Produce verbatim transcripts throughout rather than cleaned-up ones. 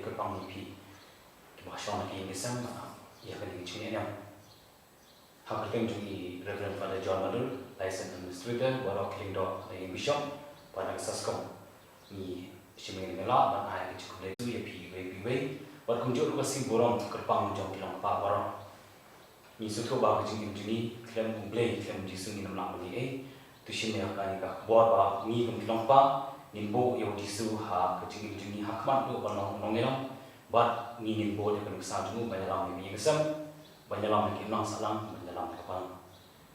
kyrpang ïa phi kiba shong ha ka ïing ka sem ïa kane ka jingïaid niam. Ha ka kyrteng jong i Reverend Father John Madur, Liaison Administrator baroh ki lyngdoh na ïing Bishop bad na ka SASCOM, ngi shim ïa kane ka lad ban ai ka jingkhublei ïa phi iwei pa iwei bad kumjuh ruh ka sim burom kyrpang jong ki long kpa baroh. Ngi sngewthuh ba ka jingim jong ngi khlem U Blei khlem U Jisu ngin ym lah ban leh ei. To shim ïa kane ka khubor ba ngi kum ki long kpa ngin buh ïa U Jisu ha ka jingim jong ngi ha khmat ruh ban long u nongïalam bad ngi ngin buh ïa ka nuksa jong u ban ïalam ïa ka ïing ka sem, ban ïalam ïa ki imlang sahlang, ban ïalam ïa ka balang.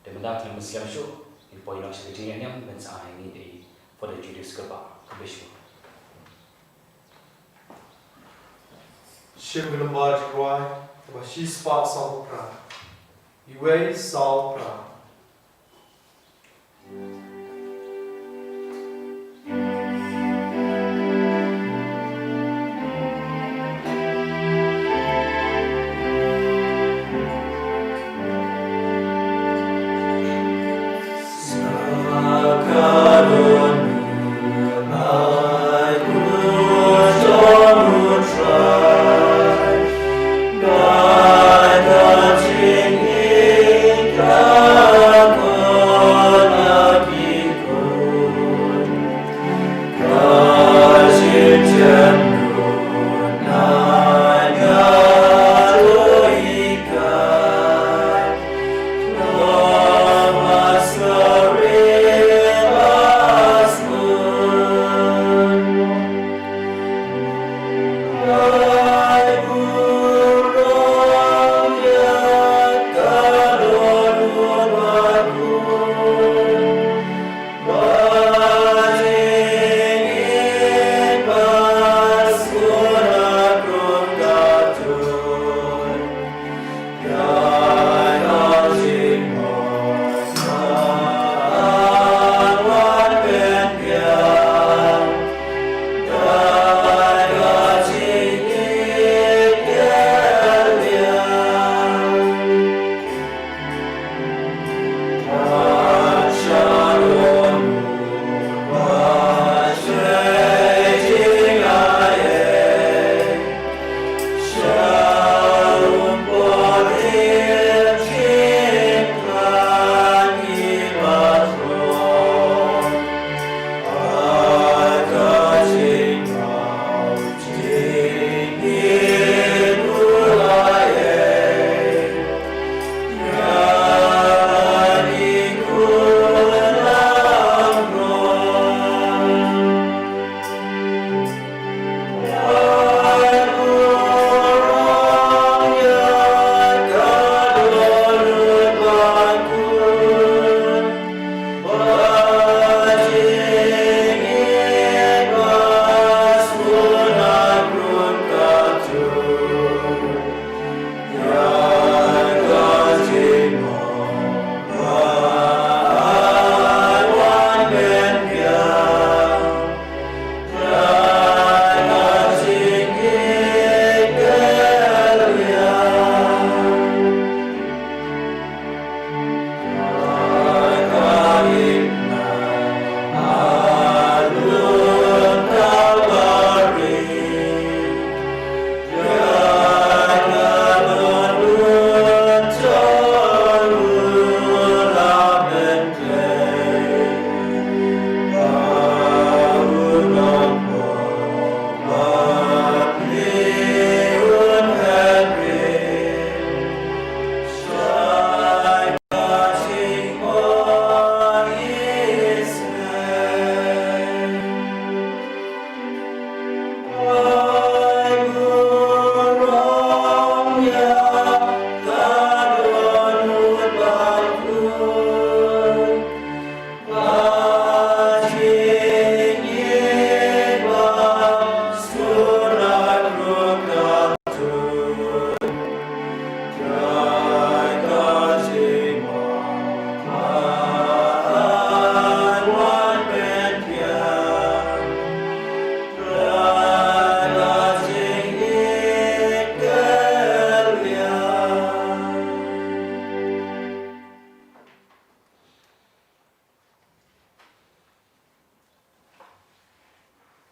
Te mynta khlem da sngewsih shuh ngin poi noh sha ka jingïaid niam ban sa ai ngi da i Father Julius Kyrpang. Khublei shibun. Shim ka lymbad jingkwai, kaba shispah sawphew phra. Iwei saw phra.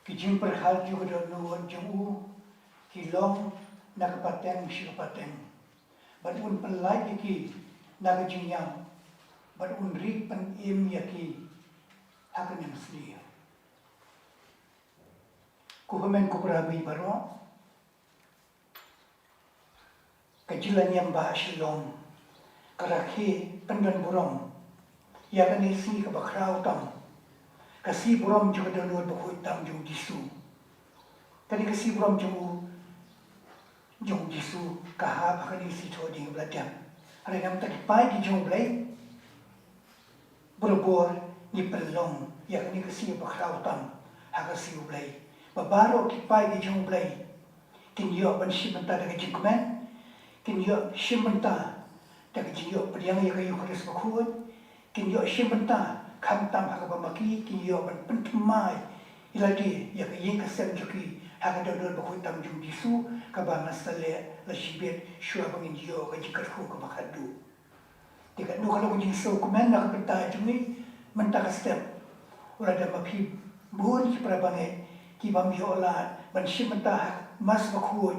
Ki jingpyrkhat jong ka dohnud jong u, Ki long na ka pateng sha ka pateng, bad un pynlait ïa ki na ka jingïap, bad un ri pynim ïa ki ha ka nemsnier. Ko hynmen ko para bangeit baroh, ka jylla niam ba Shillong ka rakhe pyndon burom ïa kane ka sngi kaba khraw tam, ka sngi burom jong ka dohnud bakhuid tam jong u Jisu. Kane ka sngi burom jong u, jong u Jisu ka hap ha kane ka sngi thoh ding bla dep. Hynrei namar ki paid ki jong U Blei, barabor ngi pynlong ïa kane ka sngi ba khraw tam ha ka sngi U Blei. Ba baroh ki paid ki jong U Blei kin ïoh ban shim bynta da ka jingkmen, kin ïoh shim bynta da ka jingïoh pdiang ïa ka Eukharist bakhuid, kin ïoh shim bynta khamtam ha kaba ma ki kin ïoh ban pynthymmai ïa lade ïa ka ïing ka sem jong ki ha ka dohnud bakhuid tam jong u Jisu, kaba ngan sa leh la shibit shuwa ba ngin ïoh ka jingkyrkhu kaba khatduh. Te katno ka long ka jingsngewkmen na ka bynta jong ngi mynta ka step. Wat la da ma phi bun ki para bangeit ki bym ïoh lad ban shim bynta ha Mass bakhuid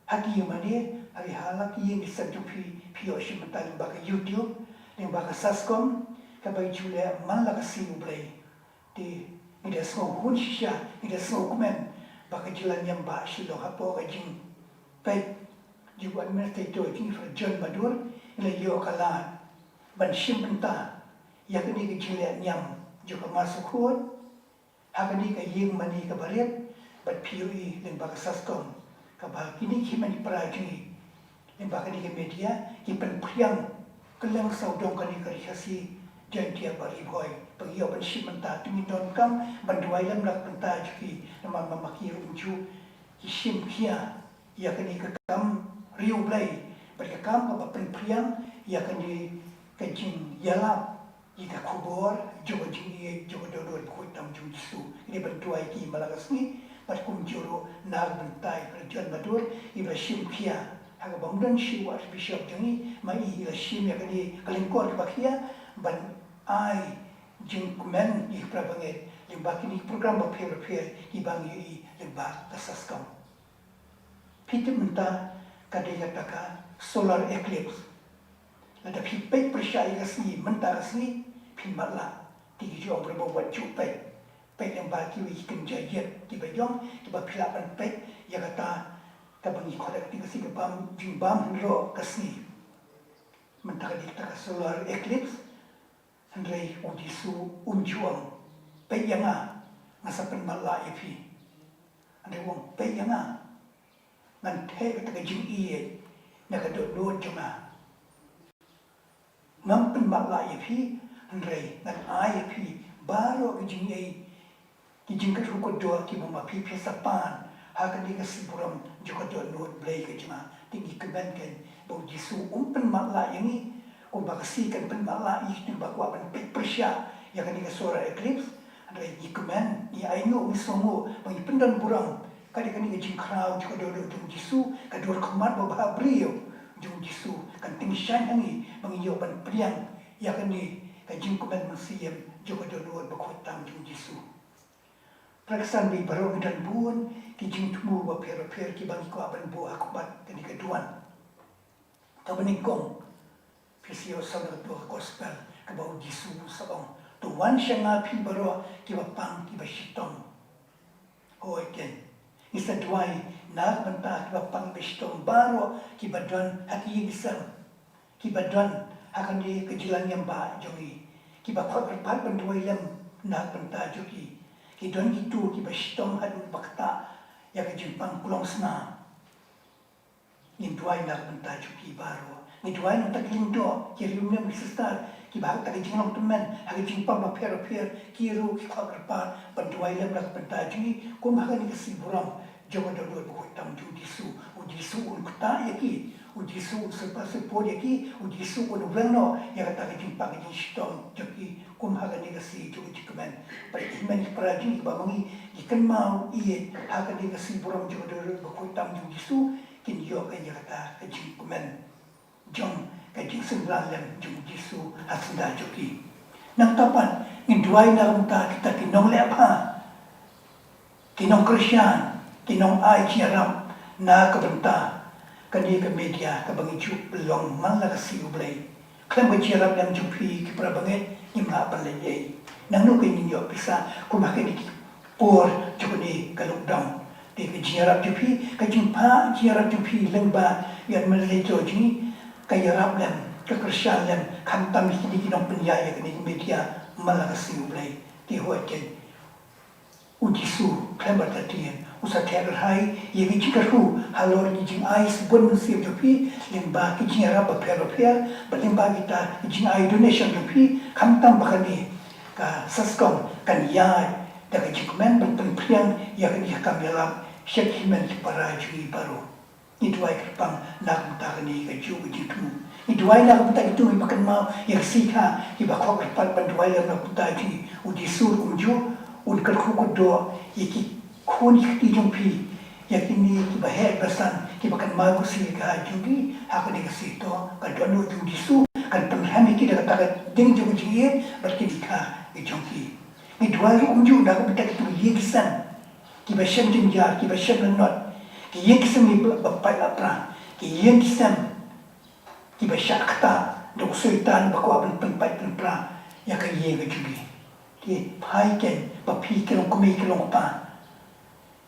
ha ki ïing mane, hynrei ha la ki ïing ki sem jong phi, phi ïoh shim bynta lyngba ka YouTube, lyngba ka SASCOM, kaba ju leh man la ka sngi U Blei. Te ngi da sngewhun shisha, ngi da sngewkmen ba ka jylla niam ba Shillong hapoh ka jingpeit jong u Administrator jong ngi, Father John Madur, ngi la ïoh ka lad ban shim bynta ïa kane ka jingleh niam jong ka Mass bakhuid ha kane ka ïing mane kaba rit, bad phi ïohi lyngba ka SASCOM, kaba kine ki hynmen ki para jong ngi lyngba kane ka media ki pynphriang kylleng sawdong kane ka Ri Khasi Jaiñtia bad Ri Bhoi ba ngi ïoh ban shim bynta. Te ngin donkam ban duwai lem na ka bynta jong ki, namar ma ki ruh kumjuh ki shim khia ïa kane ka kam ri U Blei bad ka kam kaba pynphriang ïa kane ka jingïalap ïa ka khubor jong ka jingïeit jong ka dohnud bakhuid tam jong u Jisu. Ngi dei ban duwai ïa ki man la ka sngi, bad kumjuh ruh na ka bynta i Father John Madur, iba la shim khia ha kaba ym don shuh u Archbishop jong ngi, ma i i la shim ïa kane ka lyngkor kaba khia ban ai jingkmen ïa ki para bangeit lyngba kine ki program bapher bapher kiba ngi ïohi lyngba ka SASCOM. Phi tip mynta ka dei kata ka solar eclipse. Lada phi peit pyrshah ïa ka sngi mynta ka sngi, phin matlah. Te ki ju ong ba wat ju peit, peit lyngba kiwei ki kynja ïit kiba ïong, kiba phi lah ban peit ïa kata kaba ngi khot ha ka ktien Khasi ka bam, jingbam hynroh ka sngi. Mynta ka dei kata ka solar eclipse. Hynrei u Jisu um ju ong, peit ïa nga, nga sa pynmatlah ïa phi. Hynrei u ong, peit ïa nga, ngan theh kata ka jingïeit na ka dohnud jong nga. Ngam pynmatlah ïa phi, hynrei ngan ai ïa phi baroh ka jingïeit, ki jingkyrkhu kyrdoh kiba ma phi phi sa pan ha kane ka sngi burom jong ka dohnud Blei ka jong nga. Te ngi kmen kein ba u Jisu um pynmatlah ïa ngi kumba ka sngi kan pynmatlah ïa kito kiba kwah ban peit pyrshah ïa kane ka solar eclipse. Hynrei ngi kmen, ngi ainguh, ngi sngewnguh ba ngi pyndon burom. Ka dei kane ka jingkhraw jong ka dohnud jong u Jisu, ka dur khmat babha briew jong u Jisu kan tyngshaiñ ha ngi ba ngin ïoh ban pdiang ïa kane ka jingkmen mynsiem jong ka dohnud bakhuid tam jong u Jisu. Para ksan baieit baroh, ngi don bun ki jingthmu bapher bapher kiba ngi kwah ban buh ha khmat kane ka duwan. Kaba nyngkong, phi sngew sa na ka gospel kaba u Jisu u sa ong, to wan sha nga phi baroh kiba pang kiba shitom. Hooid kein, ngi sa duwai na ka bynta kiba pang kiba shitom baroh kiba don ha ki ïing ki sem, kiba don ha kane ka jylla niam ba jong ngi, kiba khot kyrpad ban duwai lem na ka bynta jong ki. Ki don kito kiba shitom haduh ba ktah ïa ka jingpang klongsnam. Ngin duwai na ka bynta jong ki baroh. Ngin duwai na ka bynta ki lyngdoh, ki riewniam, ki sister kiba ha kata ka jinglong tymmen, ha ka jingpang bapher bapher, ki ruh ki kwah kyrpad ban duwai lem na ka bynta jong ngi, kum ha kane ka sngi burom jong ka dohnud bakhuid tam jong u Jisu. U Jisu un ktah ïa ki, u Jisu un syrpa syrpud ïa ki, u Jisu un weng noh ïa kata ka jingpang ka jingshitom jong ki, kum ha kane ka sngi jong ka jingkmen. Bad ki hynmen ki para jong ngi kiba ma ngi ki kynmaw ïeit ha kane ka sngi burom jong ka dohnud bakhuid tam jong u Jisu, kin ïoh ka ïa kata ka jingkmen jong ka jingsynran lem jong u Jisu ha syndah jong ki. Nangta pat ngin duwai na ka bynta kita ki nongleh bha, ki nongkyrshan, ki nongai jingïarap, Na ka bynta kane ka media kaba ngi ju pynlong man la ka sngi U Blei, khlem ka jingïarap lem jong phi ki para bangeit ngim lah ban leh ei. Nangno kein ngin ïoh pisa kumba kane ki por jong kane ka lockdown? Te ka jingïarap jong phi, ka jingpha jingïarap jong phi lyngba ïa ka Mother's Day jong ngi, ka ïarap lem, ka kyrshan lem, khamtam ïa kine ki nongpynïaid ïa kane ka media man la ka sngi U Blei. Te hooid kein, U Jisu khlem artatien u sa theh kyrhai ïa ka jingkyrkhu halor ki jingai sbun mynsiem jong phi, lyngba ki jingïarap bapher bapher, bad lyngba kita ki jingai donation jong phi, khamtam ba kane ka SASCOM kan ïaid da ka jingkmen ban pynphriang ïa kane ka kam ïalap sha ki hynmen ki para jong ngi baroh. Ngi duwai kyrpang na ka bynta kane kajuh ka jingthmu. Ngi duwai na ka bynta kito kiba kynmaw ïa ka sngi kha, kiba khot kyrpad ban duwai lem na ka bynta jong ngi. U Jisu kumjuh un kyrkhu kyrdoh ïa ki khun ki kti jong phi, ïa kine kiba heh ba san, kiba kynmaw ïa ka sngi kha jong ki ha kane ka sngi. To ka dohnud jong U Jisu kan pynrhem ïa ki da kata ka ding jong ka jingïeit bad kine ki kha ki jong ki. Ngi duwai ruh kumjuh na ka bynta kito ki ïing ki sem kiba shem jynjar, kiba shem lanot, ki ïing ki sem kiba pait la pra, ki ïing ki sem kiba shah ktah da u Soitan uba kwah ban pynpait pynpra ïa ka ïing ka jong ki. Te phai kein ba phi ki longkmie ki longkpa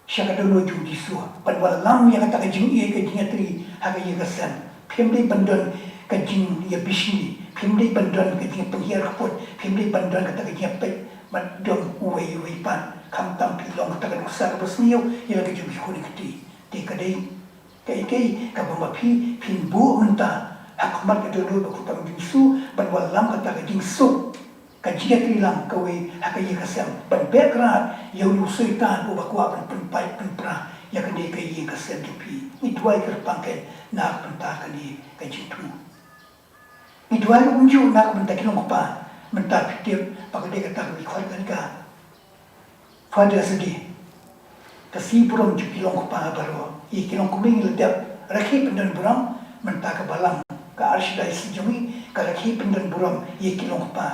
sha ka dohnud jong U Jisu ban wallam ïa kata ka jingïeit, ka jingïatylli ha ka ïing ka sem. Phim dei ban don ka jingïabishni, phim dei ban don ka jingpynhiar kput, phim dei ban don kata ka jingïapeit mat dom uwei uwei pat, khamtam phi long kata ka nuksa kaba sniew ïa la ka jong ki khun ki kti. Te ka dei kaei kaei kaba ma phi phin buh mynta ha khmat ka dohnud bakhuid tam jong U Jisu ban wallam kata ka jingsuk, ka jingïatylli lang kawei ha ka ïing ka sem ban beh krad ïa u Soitan uba kwah ban pynpait pynpra ïa kane ka ïing ka sem jong phi. Ngi duwai kyrpang kein na ka bynta kane ka jingthmu. Ngi duwai ruh kumjuh na ka bynta ki longkpa. Mynta phi tip ba ka dei kata kaba ngi khot kane ka Father's Day, ka sngi burom jong ki longkpa baroh. Ïa ki longkmie ngi la dep rakhe pyndon burom, mynta ka balang, ka Archdiocese jong ngi ka rakhe pyndon burom ïa ki longkpa.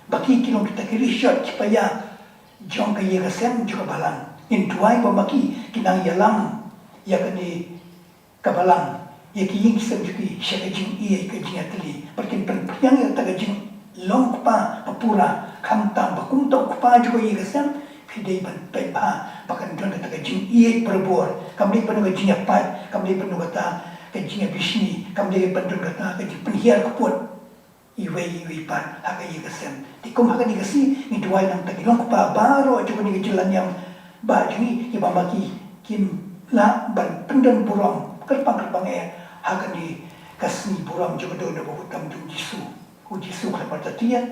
Ba ki ki long kita ki rishot ki paia jong ka ïing ka sem jong ka balang. Ngin duwai ba ma ki kin nang ïalam ïa kane ka balang, ïa ki ïing ki sem jong ki sha ka jingïeit, ka jingïatylli, bad kin pynphriang ïa kata ka jinglong kpa ba pura. Khamtam ba kumta u kpa jong ka ïing ka sem, phi dei ban peit bha ba kan don kata ka jingïeit barabor. Kam dei ban don ka jingïapait, kam dei ban don kata ka jingïabishni, kam dei ban don kata ka jingpynhiar kput iwei iwei pat ha ka ïing ka sem. Te kum ha kane ka sngi ngi duwai na ka bynta ki longkpa baroh jong kane ka jylla niam ba jong ngi, kiba ma ki kin lah ban pyndon burom kyrpang kyrpang eh ha kane ka sngi burom jong ka dohnud bakhuid tam jong U Jisu. U Jisu khlem artatien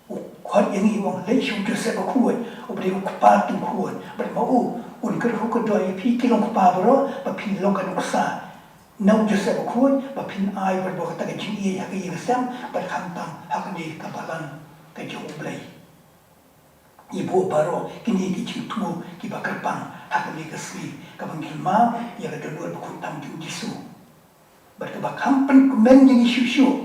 u khot ïa ngi, u ong, leit sha u Joseph bakhuid uba dei u kpa tyngkhun, bad ma u un kyrkhu kyrdoh ïa phi ki longkpa baroh ba phin long ka nuksa na u Joseph bakhuid ba phin ai barabor kata ka jingïeit ha ka ïing ka sem bad khamtam ha kane ka balang ka jong U Blei. Ngi buh baroh kine ki jingthmu kiba kyrpang ha kane ka sngi kaba ngi kynmaw ïa ka dohnud bakhuid tam jong U Jisu. Bad kaba kham pynkmen ïa ngi shuh shuh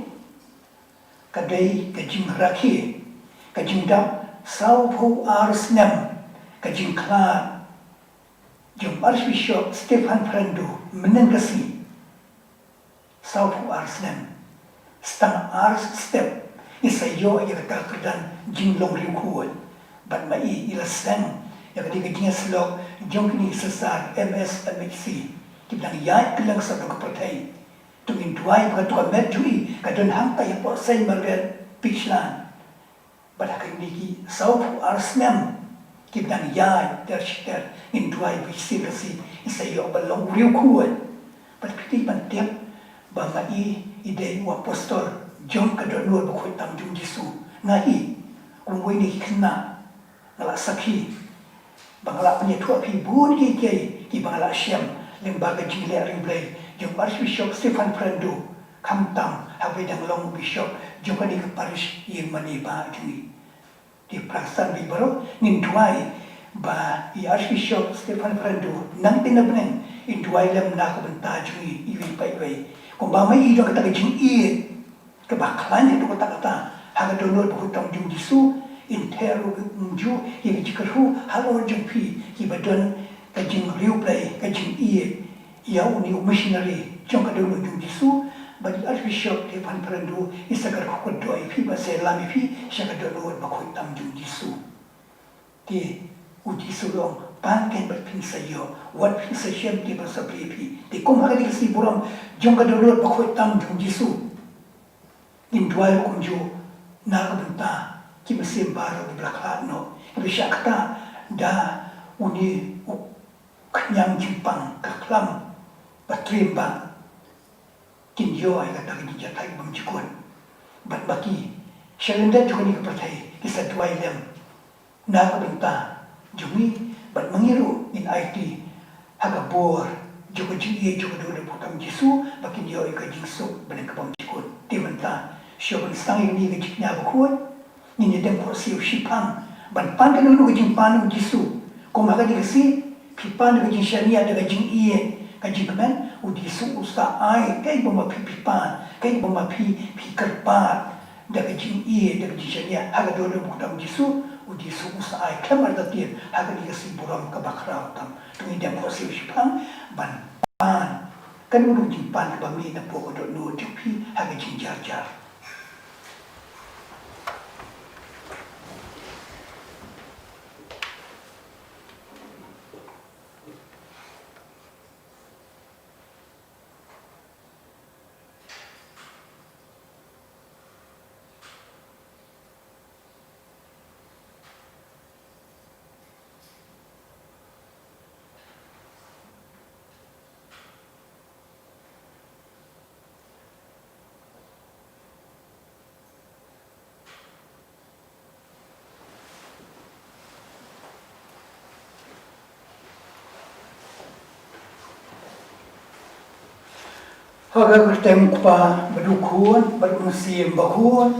ka dei ka jingrakhe, ka jingdap sawphew ar snem ka jingkhlad jong Archbishop Stephan Ferrando mynnin ka sngi. Sawphew ar snem. Stang ar step ngi sa ïoh ïa kata ka kyrdan jinglong riewkhuid. Bad ma i i la seng ïa kane ka jingïasyllok jong kine ki synshar M S M H C kiba dang ïaid kylleng sawdong ka pyrthei. To ngin duwai ba kato ka met jong i ka don hangta ïa pdeng Saint Margaret Beach Land. Bad ha kine ki sawphew ar snem kiba dang ïaid ter shi ter, ngin duwai ba shisien ka sngi i sa ïoh ban long u riewkhuid. Bad phi dei ban tip ba ma i i dei u apostol jong ka dohnud bakhuid tam jong U Jisu. Nga hi kum uwei na ki khynnah nga la sakhi ba nga la pynïathuh ïa phi bun kiei kiei kiba nga la shem lyngba ka jingleh riewblei jong Archbishop Stephan Ferrando, khamtam haba i dang long u bishop jong kane ka parish ïing mane ba jong ngi. Te para san bad baroh ngin duwai ba i Archbishop Stephan Ferrando nangta na bneng in duwai lem na ka bynta jong ngi iwei pa iwei. Kumba ma i don kata ka jingïeit kaba khlaiñ haduh katta katta ha ka dohnud bakhuid tam jong U Jisu, in theh ruh kumjuh ïa ka jingkyrkhu halor jong phi kiba don ka jingriewblei, ka jingïeit ïa une u missionary jong ka dohnud jong u Jisu, bad i Archbishop Reverend Fernando i sa kyrkhu kyrdoh ïa phi bad sa ïalam ïa phi sha ka dohnud bakhuid tam jong u Jisu. Te u Jisu u ong, pan kein bad phin sa ïoh, wat phin sa shem te ban sa plie ïa phi. Te kum ha kane ka sngi burom jong ka dohnud bakhuid tam jong u Jisu, ngin duwai ruh kumjuh na ka bynta ki mynsiem baroh kiba la khlad noh, kiba shah ktah da une u khñiang jingpang, ka khlam ba triem bha. Kin ïoh ïa kata ka jingjahthait bymjukut. Bad ba ki sha lyndet jong kane ka pyrthei ki sa duwai lem na ka bynta jong ngi, bad ma ngi ruh ngin aiti ha ka bor jong ka jingïeit jong ka dohnud bakhuid tam u Jisu ba kin ïoh ïa ka jingsuk bad ka bymjukut. Te mynta shuwa ban sdang ïa kane ka jingkñia bakhuid, ngin ïa dem khohsiew shiphang ban pan kano kano ka jingpan u Jisu. Kum ha kane ka sngi phi pan da ka jingshaniah, da ka jingïeit, ka jingkmen, u Jisu u sa ai kaei ba ma phi phi pan, kaei ba ma phi phi kyrpad da ka jingïeit, da ka jingshaniah ha ka dohnud bakhuid tam u Jisu, u Jisu u sa ai khlem artatien ha kane ka sngi burom kaba khraw tam. To ngin dem khohsiew shiphang ban pan kano kano ka jingpan kaba mih napoh ka dohnud jong phi ha ka jingjarjar. Ha ka kyrteng u Kpa bad u Khun bad u Mynsiem Bakhuid.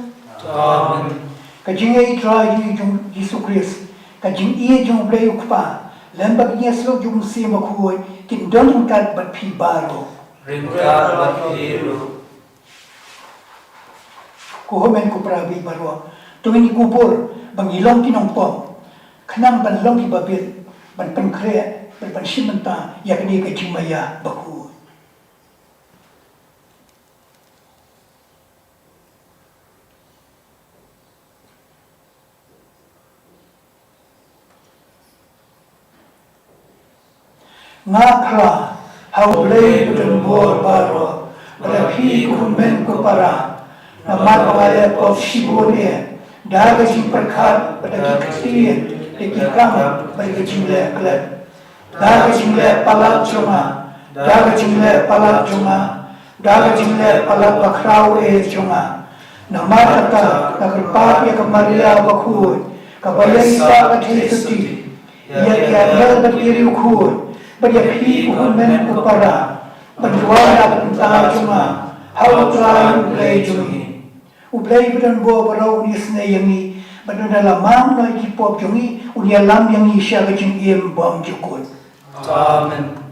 Amen. Ka jingïeit Trai jong ngi Jisu Khrist, ka jingïeit jong U Blei u Kpa, lem bad ka jingïasyllok jong u Mynsiem Bakhuid kin don ryngkat bad phi baroh. Ryngkat bad phi ruh. Ko hynmen ko para baieit baroh, to ngin ïakubur ba ngin long ki nongpop, khnang ban long kiba bit, ban pynkhreh bad ban shim bynta ïa kane ka jingmaïa bakhuid. Nga phla ha U Blei badonbor baroh, bad ha phi ko hynmen ko para, namar ba nga leh pop shibun eh, da ka jingpyrkhat, bad da ki ktien, da ki kam, bad da ka jingleh klet. Da ka jingleh palat jong nga, da ka jingleh palat jong nga, da ka jingleh palat bakhraw eh jong nga. Namar kata nga kyrpad ïa ka Maria bakhuid, kaba ïa i Kpa ka Theisotti, ïa ki angel bad ki riewkhuid, bad ïa phi ko hynmen ko para, ban duwai na ka bynta jong nga ha U Trai U Blei jong ngi. U Blei badonbor baroh un ïasnei ïa ngi, bad un da lamang noh ïa ki pop jong ngi, un ïalam ïa ngi sha ka jingim bymjukut. Amen.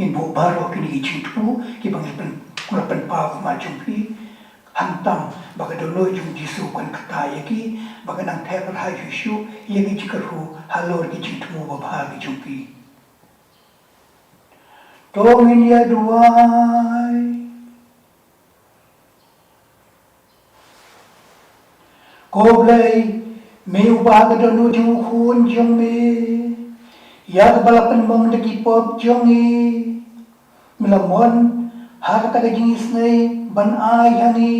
Ngin buh baroh kine ki jingthmu kiba ngi pyn-, ngi la pynpaw ha khmat jong phi, hangta ba ka dohnud jong u Jisu kan ktah ïa ki, ba kan nang thep rhai shuh shuh ïa ki jingkyrkhu halor ki jingthmu babha ki jong phi. To ngin ïa duwai. Ko Blei, me uba ha ka dohnud jong u Khun jong me, ïa kaba la pynmong da ki pop jong ngi, me la mon ha kata ka jingisynei ban ai ha ngi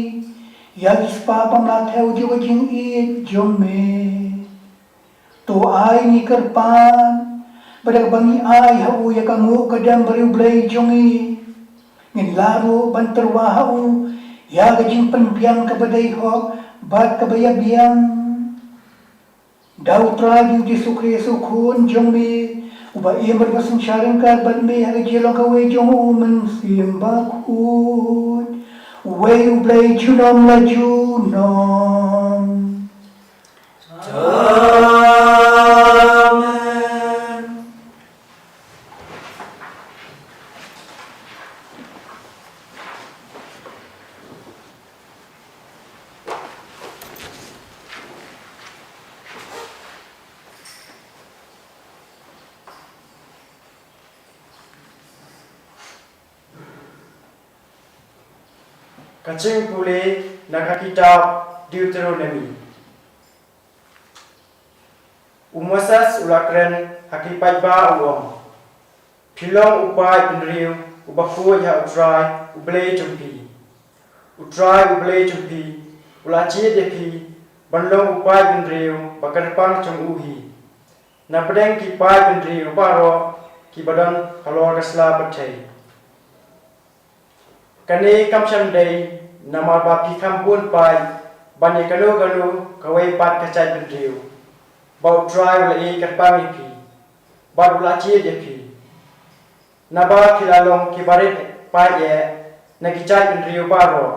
ïa ki spah ba mla thew jong ka jingïeit jong me. To ai ngi kyrpad ba da kaba ngi ai ha u ïa ka nguh ka dem bariewblei jong ngi, ngin lah ruh ban tyrwa ha u ïa ka jingpynbiang kaba dei hok bad kaba ïabiang. Da U Trai U Jisu Khrist U Khun jong me, uba im bad uba synshar ryngkat bad me ha ka jinglong kawei jong U Mynsiem Bakhuid, uwei U Blei junom la junom. Amen. Ka jingpule na ka kitab Deuteronomi. U Moses u la kren ha ki paidbah u ong, phi long u paid bynriew uba khuid ha U Trai U Blei jong phi. U Trai U Blei jong phi u la jied ïa phi ban long u paid bynriew ba kyrpang jong u hi na pdeng ki paid bynriew baroh kiba don halor ka sla pyrthei. Kane kam shym dei namar ba phi kham bun paid ban ïa kano kano kawei pat ka jaitbynriew, ba U Trai u la ïeit kyrpang ïa phi bad u la jied ïa phi. Naba phi la long kiba rit paid eh na ki jaitbynriew baroh.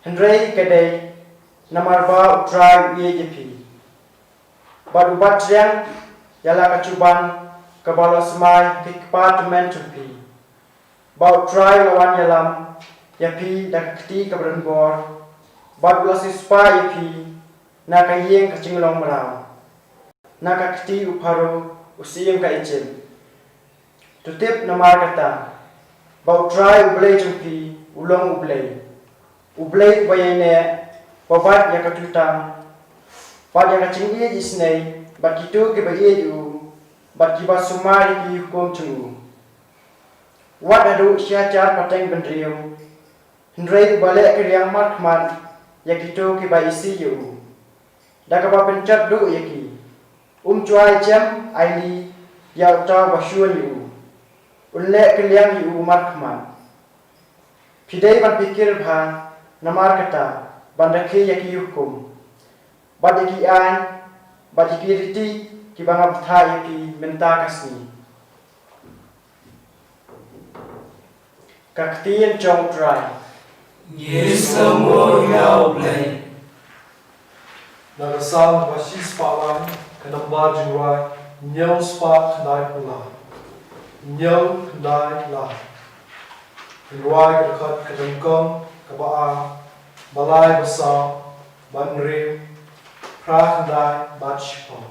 Hynrei ka dei namar ba U Trai u ïeit ïa phi bad u bat triang ïa la ka juban kaba la smai ha ki kpa tymmen jong phi, ba U Trai u la wan ïalam ïa phi da ka kti kaba donbor, bad u la siewspah ïa phi na ka ïing ka jinglong mraw, na ka kti u Pharaoh u syiem ka Ijipt. To tip namar kata ba U Trai U Blei jong phi u long U Blei, U Blei uba ïaineh, uba bat ïa ka jutang bad ïa ka jingïeit isynei bad kito kiba ïeit ïa u bad kiba sumar ïa ki hukum jong u. Wat haduh shi hajar pateng bynriew, hynrei uba leh kylliang markhmat ïa kito kiba isih ïa u, da kaba pynjot duh ïa ki, um ju ai jem ailad ïa uta uba shun ïa u, un leh kylliang ïa u markhmat. Phi dei ban phikir bha namar kata ban rakhe ïa ki hukum bad ïa ki aiñ bad ïa ki riti kiba nga bthah ïa phi mynta ka sngi. Ka ktien jong U Trai. Ngi sngewbha ïa U Blei. Na ka Salm ba shispah lai, ka nombar jingrwai hynñiew spah khyndaiphew lai. Hynñiew khyndai lai. Ngi rwai ka dkhot ka nyngkong, kaba ar, ba lai, ba saw, ba hynriew, phra khyndai bad shiphew.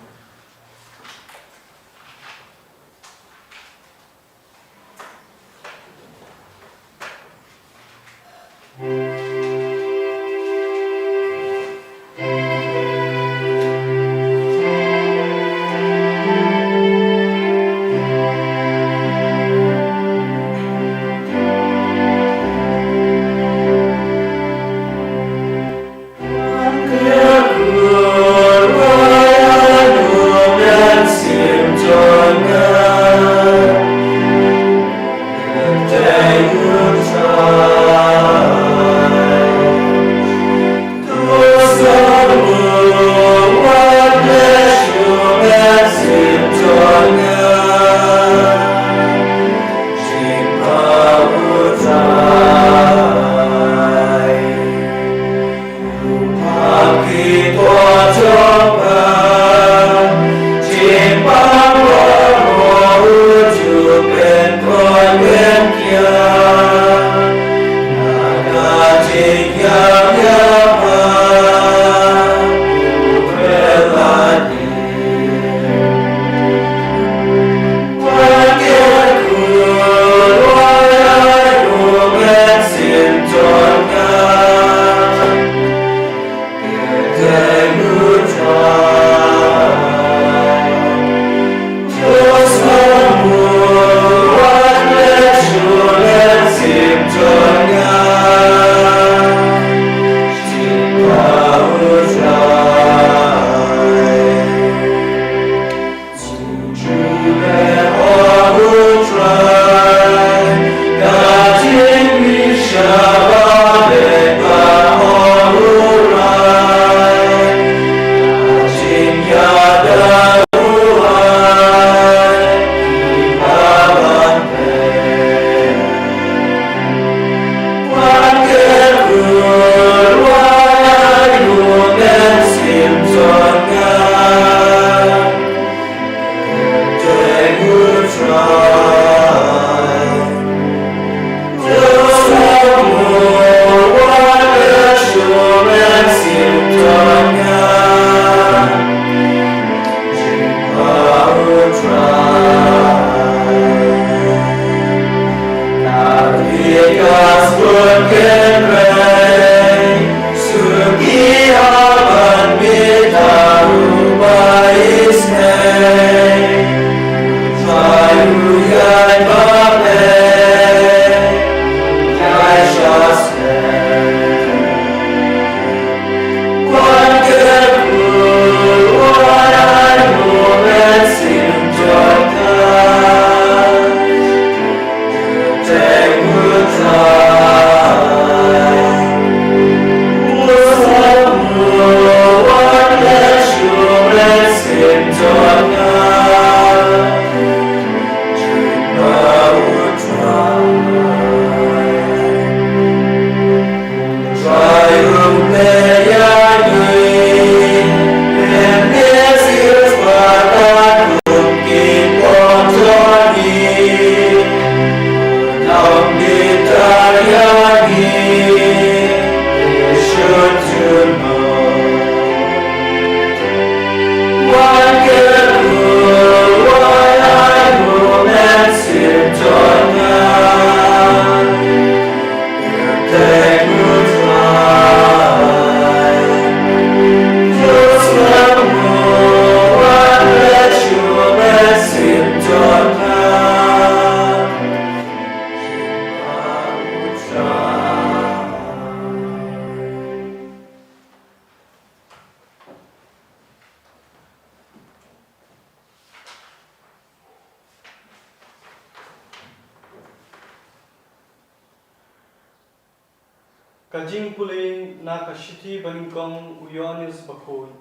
Ka jingpule na ka shithi banyngkong u Ïoannis Bakhuid.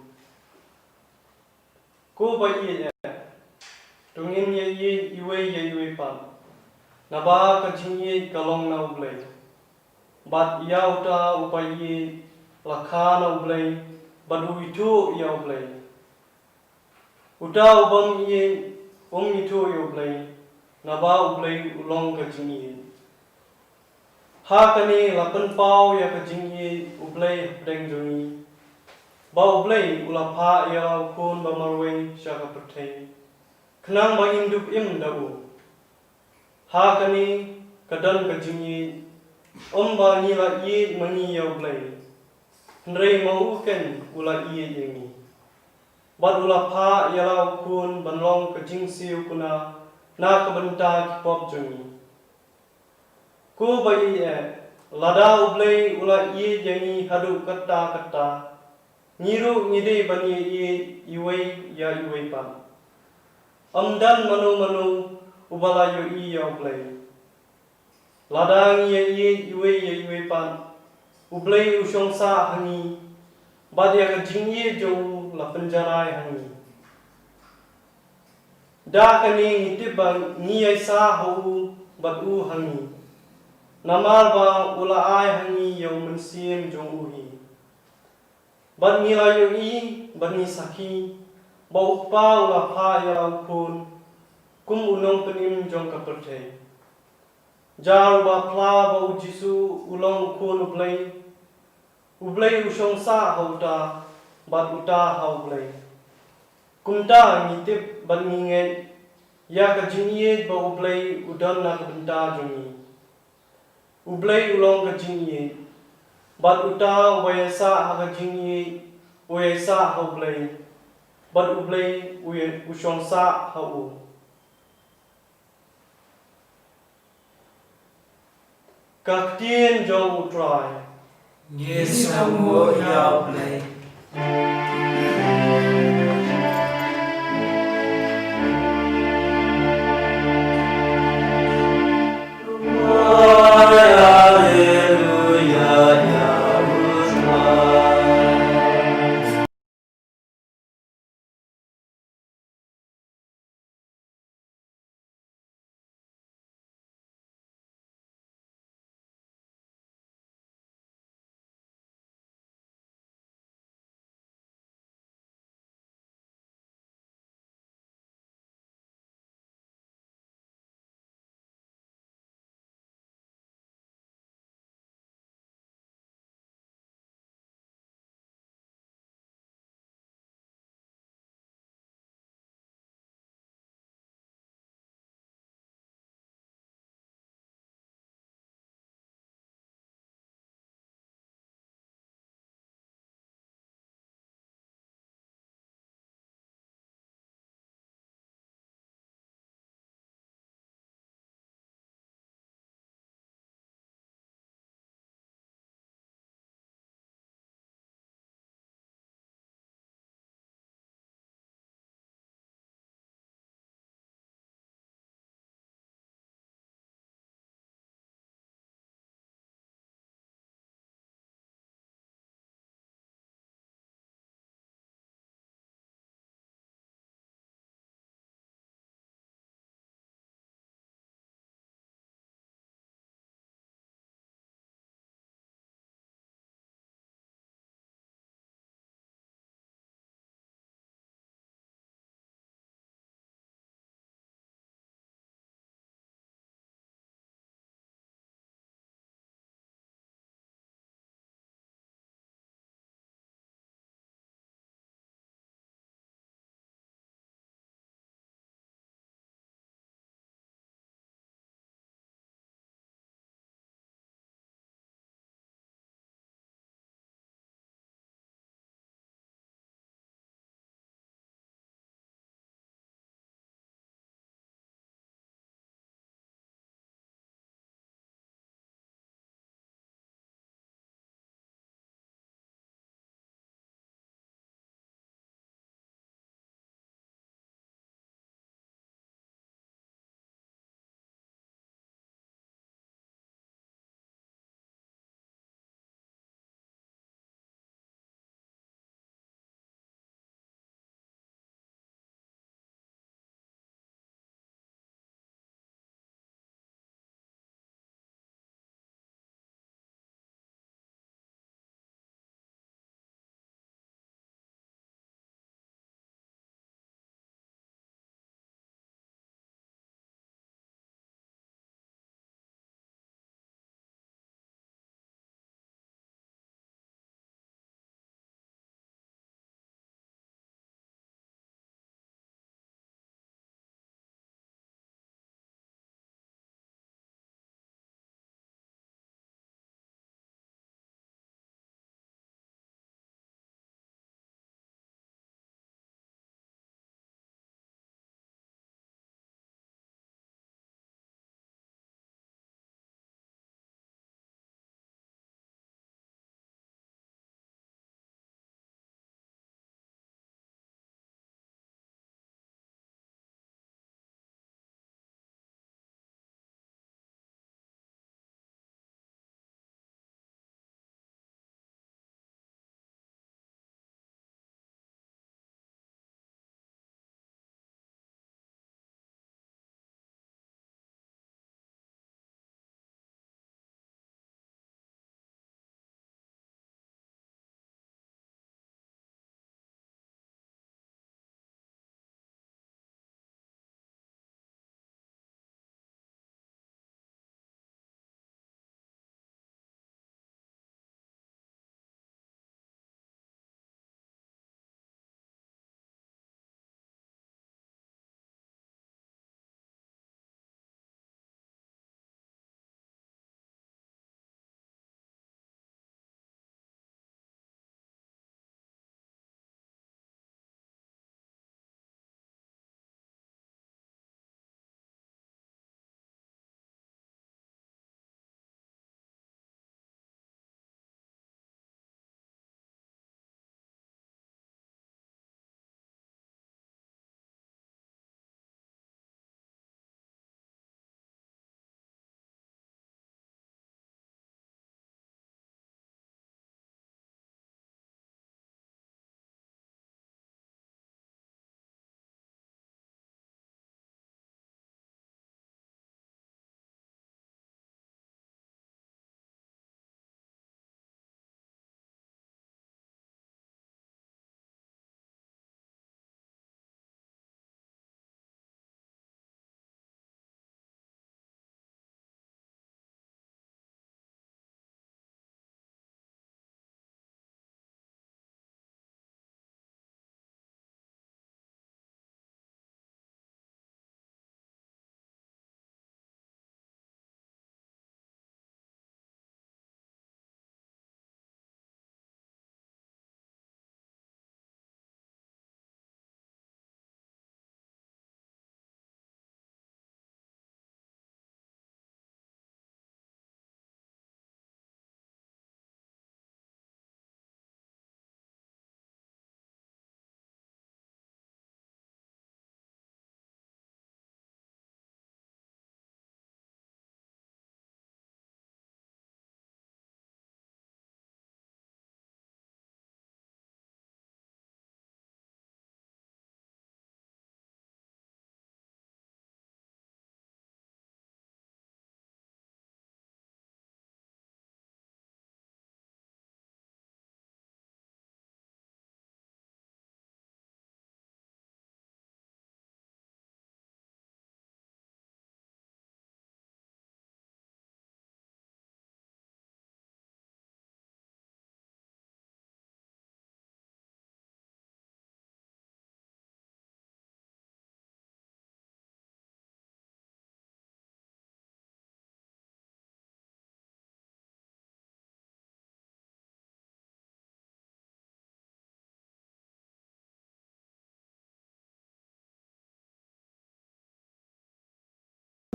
Ko ba ïeit eh, to ngin ïa ïeit iwei ïa iwei pat. Naba ka jingïeit ka long na U Blei. Bad ïa uta u ba ïeit la kha na U Blei, bad u ithuh ïa U Blei. Uta u bym ïeit um ithuh ïa U Blei, naba U Blei u long ka jingïeit. Ha kane la pynpaw ïa ka jingïeit U Blei hapdeng jong ngi, ba U Blei u la phah ïa la u Khun ba marwei sha ka pyrthei, khnang ba ngin dup im da u. Ha kane ka don ka jingïeit, ym ba ngi la ïeit ma ngi ïa U Blei, hynrei ma u ken u la ïeit ïa ngi, bad u la phah ïa la u Khun ban long ka jingsiew kuna na ka bynta ki pop jong ngi. Ko ba ïeit eh, lada U Blei u la ïeit ïa ngi haduh katta katta, ngi ruh ngi dei ban ïa ïeit iwei ïa iwei pat. Ym don mano mano uba la ïohi ïa U Blei. Lada ngi ïa ïeit iwei ïa iwei pat, U Blei u shong sah ha ngi, bad ïa ka jingïeit jong u la pynjarai ha ngi. Da kane ngi tip ba ngi ïaisah ha u bad u ha ngi, namar ba u la ai ha ngi ïa U Mynsiem jong u hi. Bad ngi la ïohi bad ngi sakhi ba U Kpa u la phah ïa la u Khun kum u nongpynim jong ka pyrthei. Jar uba phla ba U Jisu u long U Khun U Blei, U Blei u shong sah ha uta, bad uta ha U Blei. Kumta ngi tip bad ngi ngeit ïa ka jingïeit ba U Blei u don na ka bynta jong ngi. U Blei u long ka jingïeit, bad uta uba ïaisah ha ka jingïeit u ïaisah ha U Blei, bad U Blei u ïa-, u shong sah ha u. Ka ktien jong U Trai. Ngi sngewnguh ïa U Blei.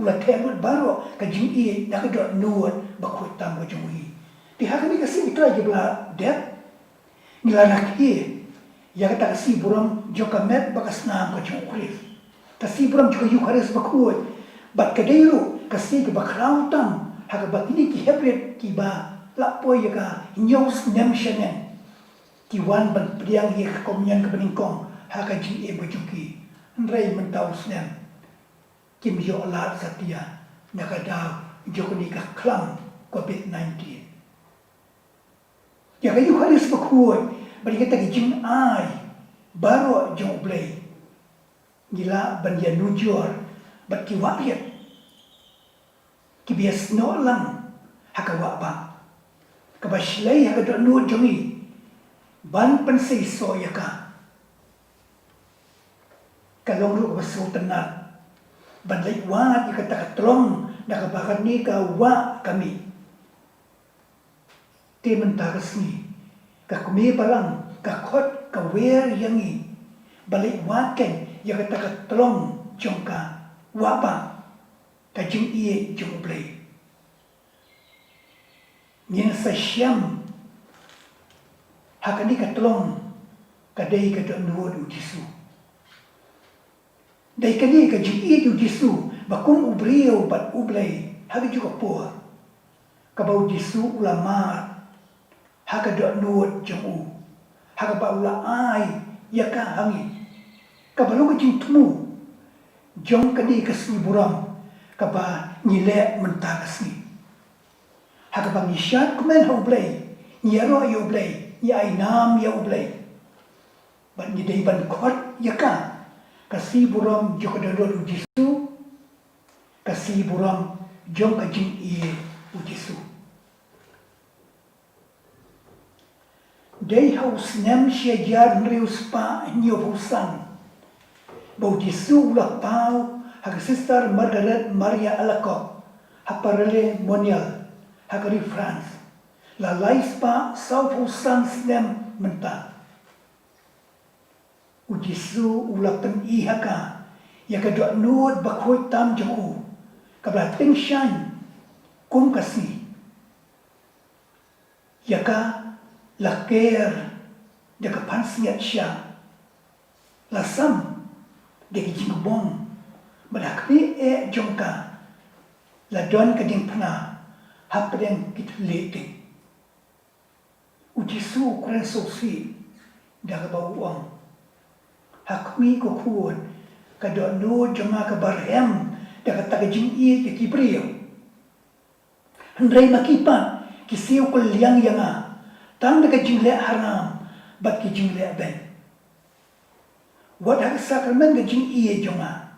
u la theh lut baroh ka jingïeit na ka dohnud bakhuid tam ka jong u hi. Te ha kane ka sngi, ki trai kiba la dep, ngi la rakhe ïa kata ka sngi burom jong ka met bad ka snam ka jong u Khrist, ka sngi burom jong ka Eukharist bakhuid, bad ka dei ruh ka sngi kaba khraw tam ha kaba kine ki heprit kiba la poi ïa ka hynñiew snem shaneng ki wan ban pdiang ïa ka komunion kaba nyngkong ha ka jingim ka jong ki. Hynrei mynta u snem kim ïoh lad satia na ka daw jong kane ka khlam covid nineteen. Ïa ka Eukharist bakhuid bad ïa kata ka jingai baroh jong U Blei, ngi lah ban ïanujor bad ki wah rit kiba ïasnoh lang ha ka wah bah, kaba shlei ha ka dohnud jong ngi ban pynseisoh ïa ka. Ka long ruh kaba sngewtynnat ban leit wad ïa kata ka tlong da kaba kane ka wah ka mih. Te mynta ka sngi, ka Kmie Balang ka khot ka wer ïa ngi ban leit wad keiñ ïa kata ka tlong jong ka wah bah, ka jingïeit jong U Blei. Ngin sa shem ha kane ka tlong ka dei ka dohnud U Jisu. Dei kane ka jingïeit U Jisu ba kum u briew bad U Blei ha kajuh ka por, kaba U Jisu u la mad ha ka dohnud jong u, ha kaba u la ai ïa ka ha ngi, kaba long ka jingthmu jong kane ka sngi burom kaba ngi leh mynta ka sngi. Ha kaba ngi shad kmen ha U Blei, ngi ïaroh ïa U Blei, ngi ai nam ïa U Blei. Bad ngi dei ban khot ïa ka ka sngi burom jong ka dohnud U Jisu, ka sngi burom jong ka jingïeit U Jisu. Dei ha u snem shi hajar hynriew spah hynñiew phew san ba U Jisu u la paw ha ka Sister Margaret Maria Alacoque ha Paray-le-Monial ha ka ri France, la lai spah saw phew san snem mynta. U Jisu u la pyni ha ka ïa ka dohnud bakhuid tam jong u, kaba la tyngshaiñ kum ka sngi. Ïa ka la ker da ka pansngiat shiah, la sam da ki jingkbong, bad ha khlieh eh jong ka la don ka diengphna hapdeng ki thylliej ding. U Jisu u kren sngewsih da kaba u ong, ha khmih, ko Khun, ka dohnud jong nga ka barhem da kata ka jingïeit ïa ki briew. Hynrei ma ki pat ki siew kylliang ïa nga tang da ka jingleh haram bad ki jingleh beiñ. Wat ha ka sakramen ka jingïeit jong nga,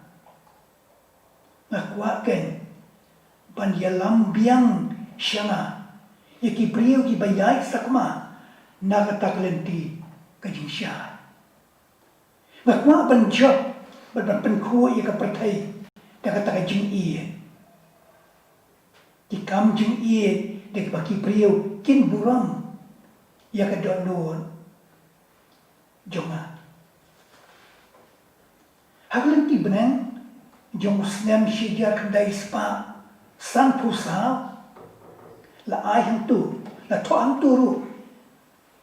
nga kwah keiñ ban ïalam biang sha nga ïa ki briew kiba ïaid sakma na kata ka lynti ka jingshai. Nga kwah ban jop bad ban pynkhuid ïa ka pyrthei da kata ka jingïeit. Ki kam jingïeit da kaba ki briew kin burom ïa ka dohnud jong nga. Ha ka lynti bneng jong u snem shi hajar khyndai spah sanphew saw, la ai hangto, la thoh hangto ruh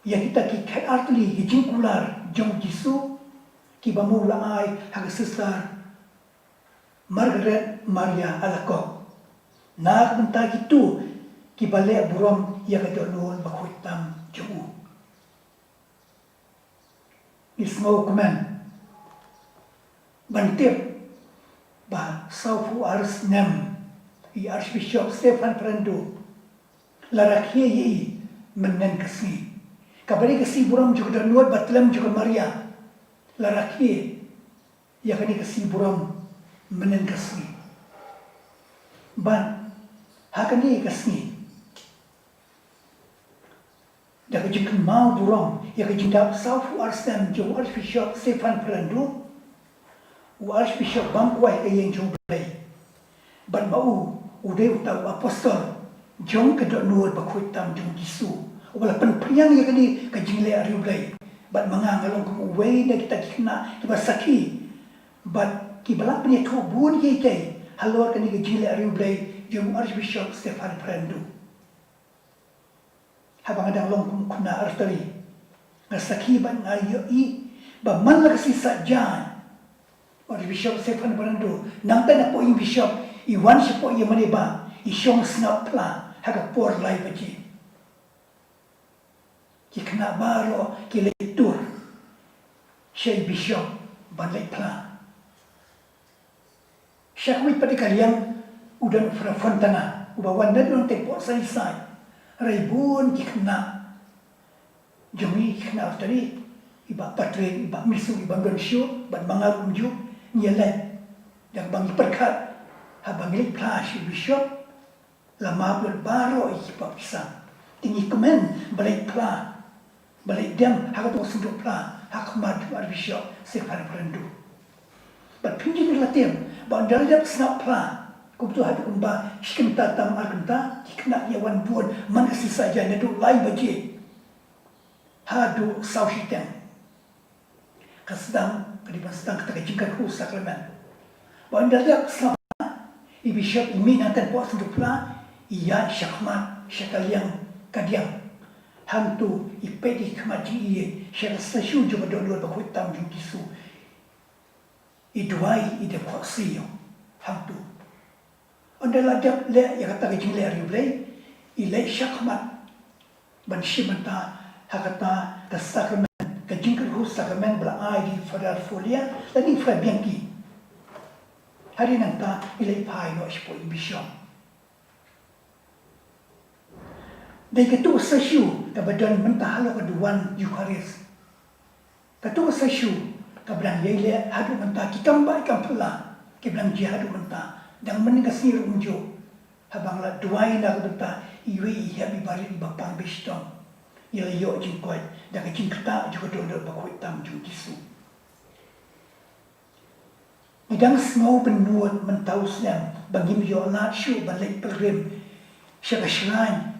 ïa kita ki khet artylli ki jingkular jong u Jisu, kiba ma u la ai ha ka Sister Margaret Maria Alacoque na ka bynta kito kiba leh burom ïa ka dohnud bakhuid tam jong u. Ngi sngewkmen ban tip ba sawphew ar snem i Archbishop Stephan Ferrando la rakhe ïa i mynhynnin ka sngi, kaba dei ka sngi burom jong ka dohnud batlem jong ka Maria. La rakhe ïa kane ka sngi burom mynhynnin ka sngi. Bad ha kane ka sngi, da ka jingkynmaw burom ïa ka jingdap sawphew ar snem jong u Archbishop Stephan Ferrando, u Archbishop bam kwai ha ka ïing jong U Blei. Bad ma u, u dei uta u apostol jong ka dohnud bakhuid tam jong u Jisu, uba la pynphriang ïa kane ka jingleh ri U Blei. Bad ma nga, nga long kum uwei na kita ki khynnah kiba sakhi bad kiba la pynïathuh bun kiei kiei halor kane ka jingleh riewblei jong u Archbishop Stephan Prendu. Haba nga dang long kum u khynnah artylli, nga sakhi bad nga ïohi ba man la ka sngi Saitjaiñ, u Archbishop Stephan Prendu, nangta napoh ïing bishop, i wan shapoh ïing mane ba i shong sngap phla ha ka por lai baje. Ki khynnah baroh ki leit tur sha i bishop ban leit phla. Sha kawei pat ka liang u don u Father Fontana, uba wan naduh nangtei hapoh Sunnyside. Hynrei bun ki khynnah jong ngi, ki khynnah artylli, i Bah Patrick, i Bah Misu, i Bah Don Shu bad ma nga ruh kumjuh, ngi ïaleit da kaba ngi pyrkhat, haba ngi leit phla sha i bishop, la map lut baroh ïa ki pop ki sam. Te ngi kmen ba leit phla, ba leit dem ha kato ka synduk phla ha khmat jong u Archbishop Stephan Prendu. Bad phin ju la tip ba ynda la dep sngap phla, kumto haduh kumba shi kynta tam ar kynta, ki khynnah ki ïa wan bun man ka sngi Saitjaiñ naduh lai baje haduh saw shiteng. Ka sdang, ka dei ban sdang kata ka jingkyrkhu sakramen. Ba ynda la dep sngap phla, i bishop i mih nangta napoh synduk phla, i ïaid shakhmat sha ka liang kadiang. Hangto i peit ïa ki khmat jingïeit sha ka statue jong ka dohnud bakhuid tam jong u Jisu. I duwai, i dep khohsiew hangto. Ynda la dep leh ïa kata ka jingleh riewblei, i leit shakhmat ban shim bynta ha kata ka sakramen, ka jingkyrkhu sakramen ba la ai da i Father Folia lane i Father Bianchi. Hadien nangta i leit phai noh shapoh i bishop. Dei kato ka statue kaba don mynta halor ka duwan Eucharist. Kato ka statue kaba dang ïai leh haduh mynta, ki kam bah ki kam phylla kiba dang jia haduh mynta, dang mynne ka sngi ruh kumjuh. Haba nga la duwai na ka bynta iwei i hep, i barit, i bapang, i bashitom, ngi la ïoh jingkoit da ka jingktah jong ka dohnud bakhuid tam jong u Jisu. Ngi dang sngew bynnud mynta u snem ba ngim ïoh lad shuh ban leit pilgrim sha ka shrine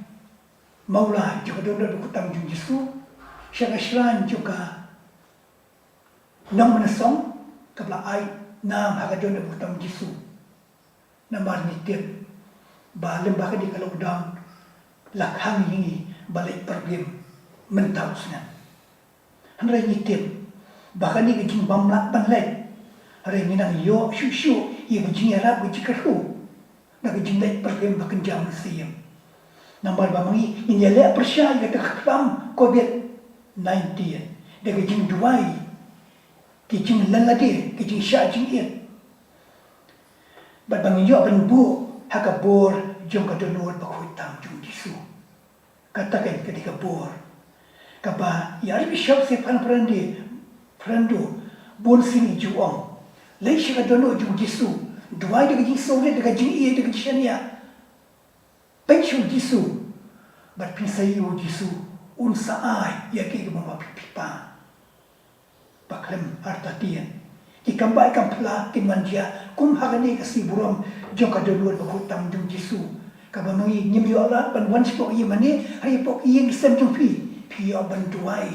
Mawlai jong ka dohnud bakhuid tam jong u Jisu, sha ka shrine jong ka Nongmynsong kaba la ai nam ha ka dohnud bakhuid tam jong u Jisu. Namar ngi tip ba lem bad kane ka lockdown la khang ïa ngi ban leit pilgrim mynta u snem. Hynrei ngi tip ba kane ka jingbym lah ban leit, hynrei ngi nang ïoh shuh shuh ïa ka jingïarap, ka jingkyrkhu na ka jingleit pilgrim ba kynja mynsiem. Namar ba ma ngi ngin ïaleh pyrshah ïa kata ka khlam covid nineteen da ka jingduwai, ka jingleh lade, ka jingshah jingit, bad ba ngin ïoh ban buh ha ka bor jong ka dohnud bakhuid tam jong u Jisu. Kata ka, ka dei ka bor kaba i Archbishop Stephan Prendu, Prendu, bun sien i ju ong. Leit sha ka dohnud jong u Jisu, duwai da ka jingsngewrit, da ka jingïeit, da ka jingshaniah. Peit sha u Jisu bad phin sa ïohi u Jisu un sa ai ïa kaei kaba ma phi phi pan. Ba khlem artatien, ki kam bah ki kam phylla kin wan jia kum ha kane ka sngi burom jong ka dohnud bakhuid tam jong u Jisu, kaba ma ngi ngim ïoh lad ban wan shapoh ïing mane, ha shapoh ïing ki sem jong phi, phi ïoh ban duwai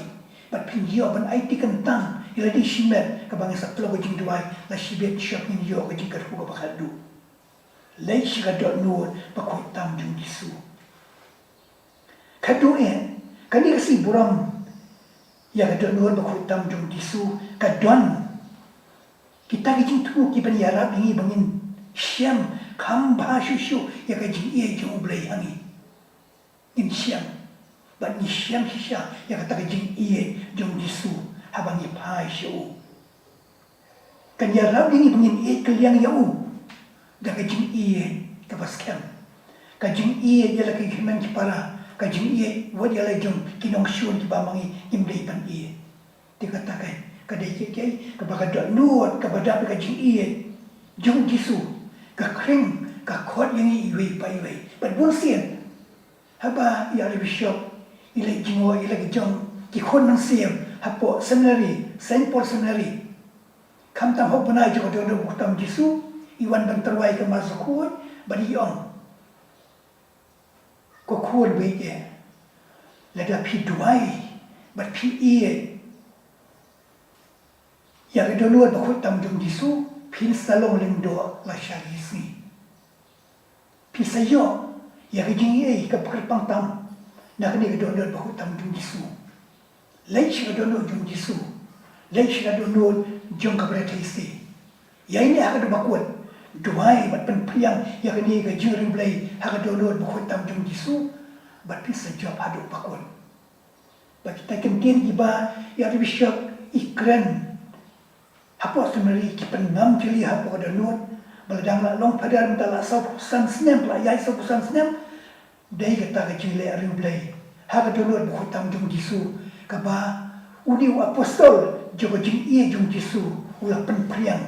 bad phin ïoh ban aiti kyntang ïa lade shimet, kaba ngin sa pynlong ka jingduwai la shibit shwa ngin ïoh ka jingkyrkhu kaba khatduh. Leit sha ka dohnud bakhuid tam jong u Jisu. Khatduh eh, kane ka sngi burom ïa ka dohnud bakhuid tam jong u Jisu ka don kita ki jingthmu kiban ïarap ïa ngi ba ngin shem kham bha shuh shuh ïa ka jingïeit jong U Blei ha ngi. Ngin shem bad ngin shem shisha ïa kata ka jingïeit jong u Jisu haba ngi phai sha u. Kan ïarap ïa ngi ba ngin ïeit kylliang ïa u da ka jingïeit kaba skhem, ka jingïeit ïa la ki hynmen ki para, ka jingïeit wat ïa la jong ki nongshun kiba ma ngi ngim dei ban ïeit. Te kata ka, ka dei kiei kiei kaba ka dohnud kaba dap da ka jingïeit jong u Jisu ka khring, ka khot ïa ngi iwei pa iwei. Bad bun sien haba i Archbishop i leit jngoh ïa la ki jong ki khun mynsiem hapoh seminary, Saint Paul Seminary, khamtam hok bnai jong ka dohnud bakhuid tam jong u Jisu, i wan ban tyrwa ïa ka Mass Bakhuid bad i ong, ko khun baieit eh, lada phi duwai bad phi ïeit ïa ka dohnud bakhuid tam jong u Jisu, phin sa long lyngdoh lashai sngi. Phi sa ïoh ïa ka jingaiei kaba kyrpang tam na kane ka dohnud bakhuid tam jong u Jisu. Leit sha ka dohnud jong u Jisu. Leit sha ka dohnud jong ka Barit Theisotti. Ïaineh ha ka dewbakut. Duwai bad pynphriang ïa kane ka jingriewblei ha ka dohnud bakhuid tam jong u Jisu. Bad phi sa jop haduh bakut. Ba kita ki ktien kiba ïa u Bishop i kren hapoh seminari ki pynngam jingli hapoh ka dohnud. Ba la dang la long phadar mynta la saw phew san snem, la ïai saw phew san snem. Dei kata ka jingleh riewblei ha ka dohnud bakhuid tam jong u Jisu, kaba une u apostol jong ka jingïeit jong u Jisu u la pynphriang.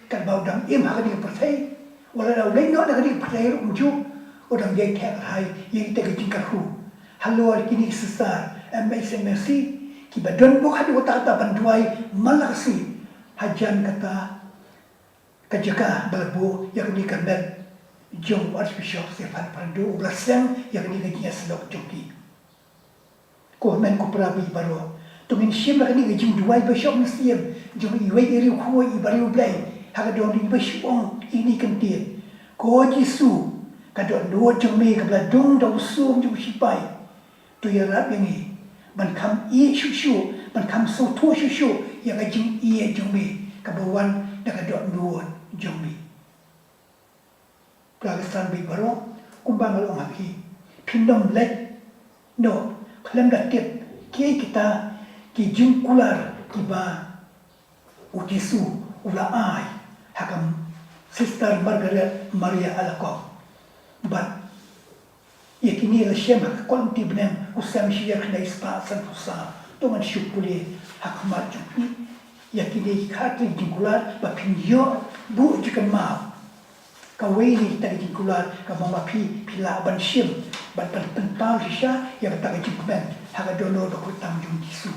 Katba u dang im ha kane ka pyrthei, wat la u leit noh na kane ka pyrthei ruh kumjuh, u dang ïai theh kyrhai ïa kita ki jingkyrkhu halor kine ki sister M H M C kiba don bok haduh katta katta ban duwai man la ka sngi hajan kata ka jaka ba la buh ïa kane ka met jong u Archbishop Stephan Pyrandou, uba la seng ïa kane ka jingïasyllok jong ki. Ko hynmen ko para baieit baroh, to ngin shim la kane ka jingduwai ba shong mynsiem jong iwei i riewkhuid iba riewblei ha ka dohnud, iba shu ong ine i kyntien: Ko Jisu, ka dohnud jong me kaba la dung da u sum jong u sipai, to ïarap ïa ngi ban kham ïeit shuh shuh, ban kham sngewthuh shuh shuh ïa ka jingïeit jong me kaba wan da ka dohnud jong me. Para Khristan baieit baroh, kumba nga la ong ha phi, phin ym leit noh khlem da tip kiei kita ki jingkular kiba u Jisu u la ai ha ka Sister Margaret Maria Alacoque. Bad ïa kine la shem ha ka Kot Lynti Bneng, u snem shi hajar khyndai spah sanphew saw. To ngan shu pule ha khmat jong phi ïa kine ki khatar ki jingkular ba phin ïoh buh jingkynmaw. Kawei na kita ki jingkular kaba ma phi phi lah ban shim bad ban pynpaw shisha ïa kata ka jingkmen ha ka dohnud bakhuid tam jong u Jisu.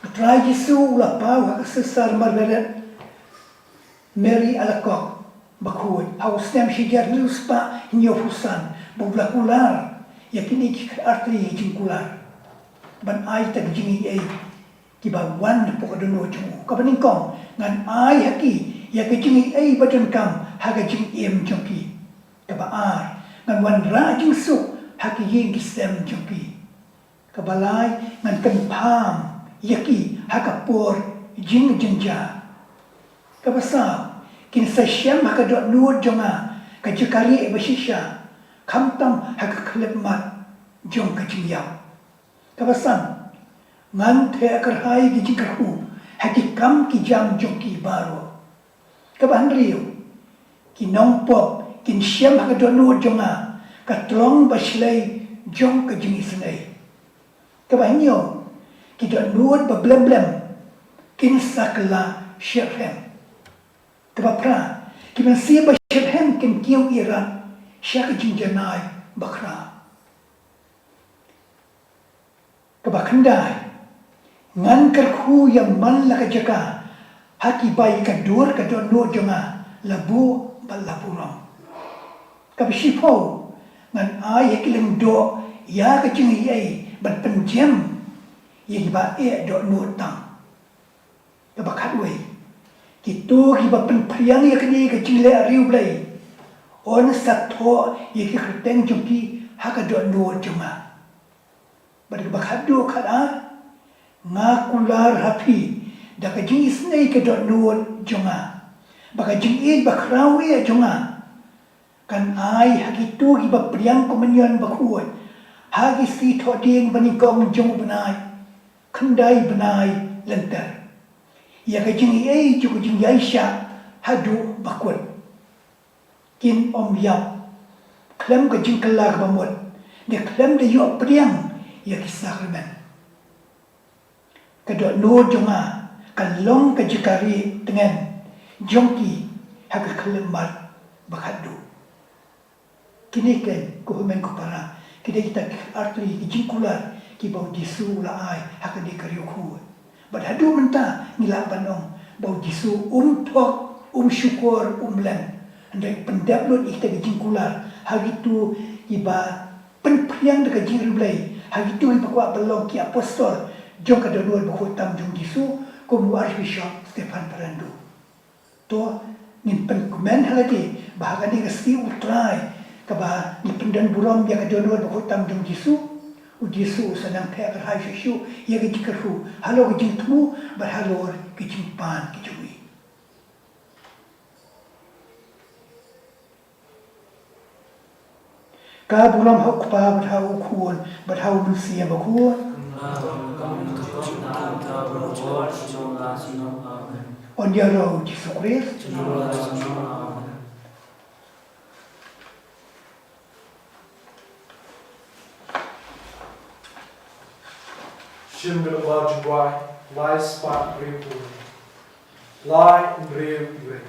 U Trai Jisu u la paw ha ka Sister Margaret Mary Alacoque bakhuid ha u snem shi hajar hynriew spah hynñiewphew san, ba u la kular ïa kine ki artylli ki jingkular ban ai kita ki jingaiei kiba wan hapoh ka dohnud jong u, kaba nyngkong: Ngan ai ha ki ïa ka jingaiei ba donkam ha ka jingim jong ki. Kaba ar: Ngan wanrah jingsuk ha ki ïing ki sem jong ki. Kaba lai: Ngan kynpham ïa ki ha ka por jingjynjar. Kaba saw: Kin sa shem ha ka dohnud jong nga ka jaka rieh ba shisha, khamtam ha ka khyllipmat jong ka jingïap. Kaba san: Ngan theh kyrhai ki jingkyrkhu ha ki kam ki jam jong ki baroh. Kaba hynriew: Ki nongpop kin shem ha ka dohnud jong nga ka tlong ba shlei jong ka jingisynei. Kaba hynñiew: Ki dohnud ba blem blem kin sa kylla shitrhem. Kaba phra: Ki mynsiem ba shitrhem kin kiew ïarap sha ka jingjanai bakhraw. Kaba khyndai: Ngan kyrkhu ïa man la ka jaka ha kiba ïa ka dur ka dohnud jong nga la buh bad la burom. Kaba shiphew: Ngan ai ha ki lyngdoh ïa ka jingaiei ban pynjem ïa kiba eh dohnud tam. Kaba khatwei: Kito kiba pynphriang ïa kane ka jingleh riewblei yn sa thoh ïa ki kyrteng jong ki ha ka dohnud jong nga. Bad kaba khatduh khatar: Nga kular ha phi da ka jingisynei ka dohnud jong nga, ba ka jingïeit bakhraw eh jong nga kan ai ha kito kiba pdiang komunion bakhuid ha ki sngi thohdieng banyngkong jong u bnai khyndai bnai lynter ïa ka jingaiei jong ka jingïaishah haduh bakut. Kin ym ïap khlem ka jingkylla kaba mut ne khlem da ïoh pdiang ïa ki sakramen. Ka dohnud jong nga kan long ka jaka rieh tngen jong ki ha ka khyllipmat ba khatduh. Kine keiñ, ko hynmen ko para, ki dei kita ki artylli ki jingkular kiba u Jisu u la ai ha kane ka riewkhuid. Bad haduh mynta ngi lah ban ong ba u Jisu um thok, um shukor, um len. Hynrei u pyndep lut ïa kita ki jingkular ha kito kiba pynphriang da ka jingriewblei, ha kito kiba kwah ban long ki apostol jong ka dohnud bakhuid tam jong u Jisu, kum u Archbishop Stephan Pyrandou. To ngin pynkmen ha lade Ba ha kane ka sngi U Trai, kaba ngi pyndon burom ïa ka dohnud bakhuid tam jong U Jisu, U Jisu u sa nang theh kyrhai shuh shuh ïa ka jingkyrkhu halor ka jingthmu bad halor ka jingpan ka jong ngi. Ka burom ha U Kpa bad ha U Khun bad ha U Mynsiem Bakhuid. Yn ïaroh U Jisu Khrist. Shim ka daw jingkwai, lai spah hynriew hynriew. Lai hynriew hynriew.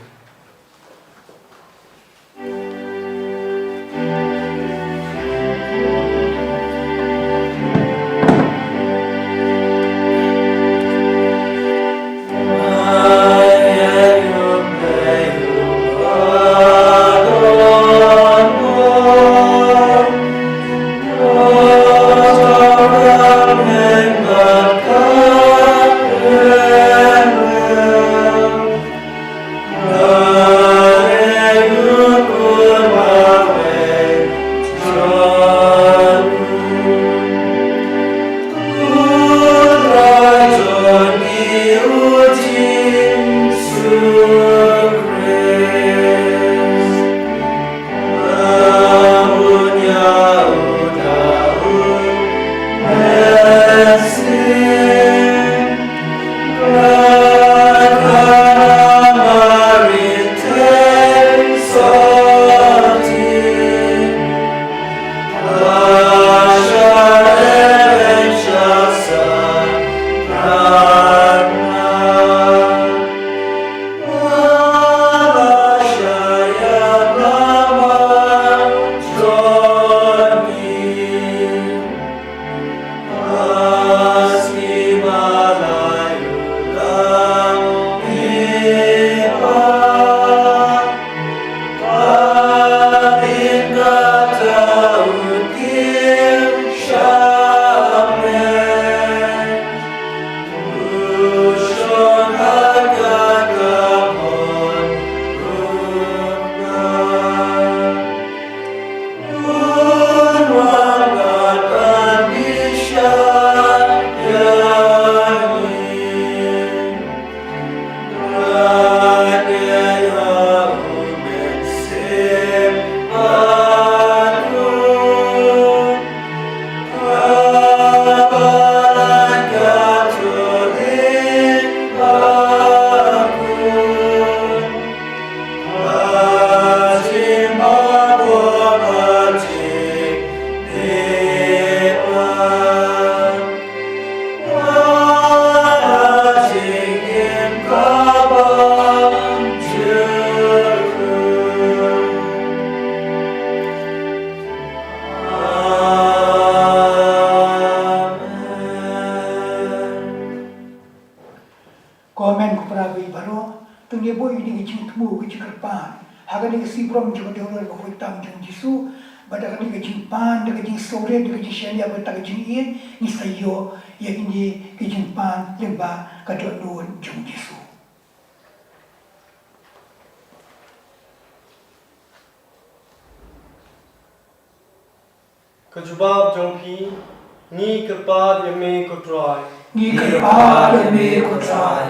Ko hynmen ko para baieit baroh, to ngin ïa buh ïa kane ka jingthmu, ka jingkyrpad ha kane ka sngi burom jong ka dohnud bakhuid tam jong U Jisu, bad da kane ka jingpan, da ka jingsngewrit, da ka jingshaniah bad da ka jingïeit, ngin sa ïoh ïa kane ka jingpan lyngba ka dohnud jong U Jisu. Ka jubab jong phi, ngi kyrpad ïa me ko Trai. Ngi kyrpad ïa me ko Trai.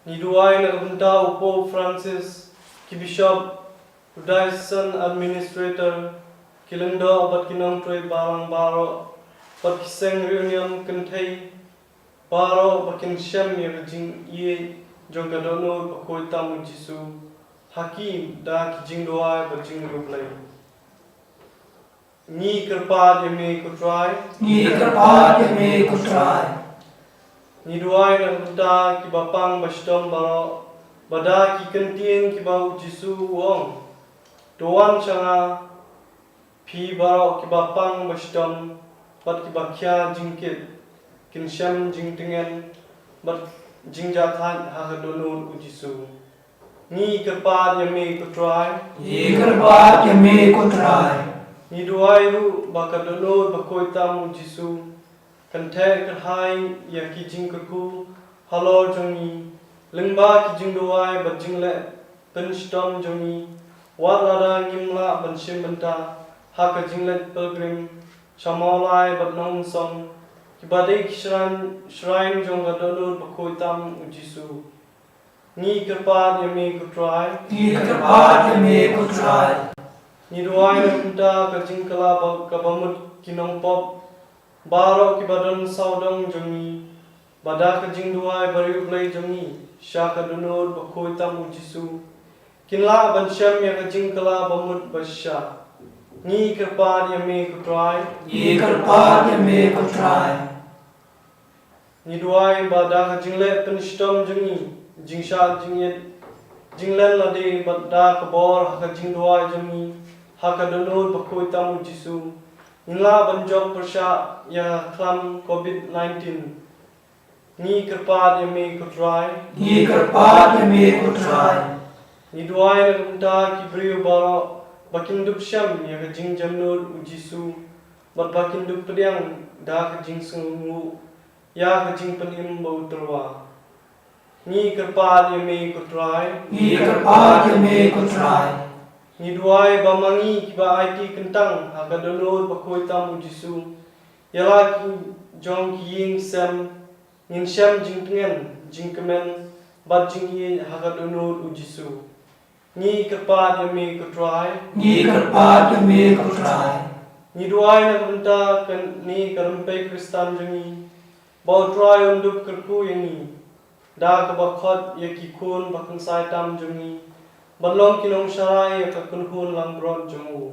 Ngi duwai na ka bynta u Pope Francis, ki bishop, u diocesan administrator, ki lyngdoh bad ki nongtrei balang baroh, bad ki seng riewniam kynthei baroh ba kin shem ïa ka jingïeit jong ka dohnud bakhuid tam U Jisu ha ki da ki jingduwai bad jingriewblei. Ngi kyrpad ïa me ko Trai. Ngi kyrpad ïa me ko Trai. Ngi duwai na ka bynta kiba pang ba shitom baroh, ba da ki ktien kiba U Jisu u ong, to wan sha nga, phi baroh kiba pang ba shitom bad kiba khia jingkit, kin shem jingtngen bad jingjahthait ha ka dohnud U Jisu. Ngi kyrpad ïa me ko Trai. Ngi kyrpad ïa me ko Trai. Ngi duwai ruh ba ka dohnud bakhuid tam U Jisu kan theh kyrhai ïa ki jingkyrkhu halor jong ngi, lyngba ki jingduwai bad jingleh pynshitom jong ngi, Wat lada ngim lah ban shim bynta ha ka jingleit pilgrim sha Mawlai bad Nongmynsong, kiba dei ki shrine, shrine jong ka Dohnud Bakhuid Tam U Jisu. Ngi kyrpad ïa me ko Trai. Ngi kyrpad ïa me ko Trai. Ngi duwai na ka bynta ka jingkylla ba, kaba mut ki nongpop baroh kiba don sawdong jong ngi, ba da ka jingduwai bariewblei jong ngi sha ka Dohnud Bakhuid Tam U Jisu, kin lah ban shem ïa ka jingkylla ba mut ba shisha. Ngi kyrpad ïa me ko Trai. Ngi kyrpad ïa me ko Trai. Ngi duwai ba da ka jingleh pynshitom jong ngi, jingshad jingit, jinglen lade bad da ka bor ha ka jingduwai jong ngi ha ka Dohnud Bakhuid Tam U Jisu, ngin lah ban jop pyrshah ïa ka khlam covid nineteen. Ngi kyrpad ïa me ko Trai. Ngi kyrpad ïa me ko Trai. Ngi duwai na ka bynta ki briew baroh ba kin dup shem ïa ka jingjemnud U Jisu bad ba kin dup pdiang da ka jingsngewnguh ïa ka jingpynim ba u tyrwa. Ngi kyrpad ïa me ko Trai. Ngi kyrpad ïa me ko Trai. Ngi duwai ba ma ngi kiba aiti kyntang ha ka Dohnud Bakhuid Tam U Jisu, ïa la ki jong ki ïing sem, ngin shem jingtngen, jingkmen bad jingïeit ha ka Dohnud U Jisu. Ngi kyrpad ïa me ko Trai. Ngi kyrpad ïa me ko Trai. Ngi duwai na ka bynta kane ka rympei Khristan jong ngi, ba u Trai un dup kyrkhu ïa ngi da kaba khot ïa ki khun ba kynsai tam jong ngi ban long ki nongsharai ïa ka kynhun langbrot jong u.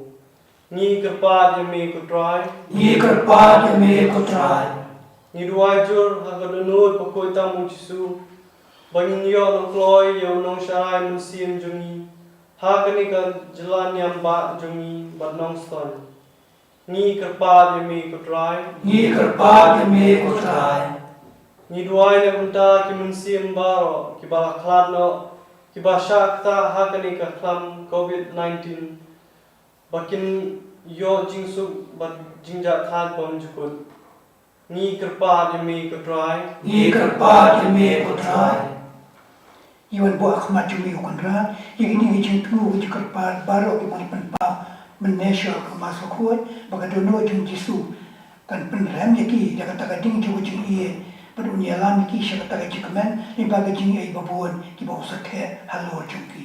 Ngi kyrpad ïa me ko Trai. Ngi kyrpad ïa me ko Trai. Ngi duwai jur ha ka Dohnud Bakhuid Tam U Jisu ba ngin ïoh nongkloi ïa u nongsharai mynsiem jong ngi ha kane ka jylla niam bah jong ngi bad Nongstoiñ. Ngi kyrpad ïa me ko Trai. Ngi kyrpad ïa me ko Trai. Ngi duwai na ka bynta ki mynsiem baroh kiba la khlad noh, kiba shah ktah ha kane ka khlam covid nineteen, ba kin ïoh jingsuk bad jingjahkhmat bymjukut. Ngi kyrpad ïa me ko Trai. Ngi kyrpad ïa me ko Trai. Ïa wan buh ha khmat jong me ko Kynrad ïa kine ki jingthmu ki jingkyrpad baroh kiba ngi pynpaw mynne sha ka Mass Bakhuid, ba ka Dohnud jong U Jisu kan pynrem ïa ki da kata ka ding jong ka jingïeit bad un ïalam ïa ki sha kata ka jingkmen lyngba ka jingïeit babun kiba u sa theh halor jong ki.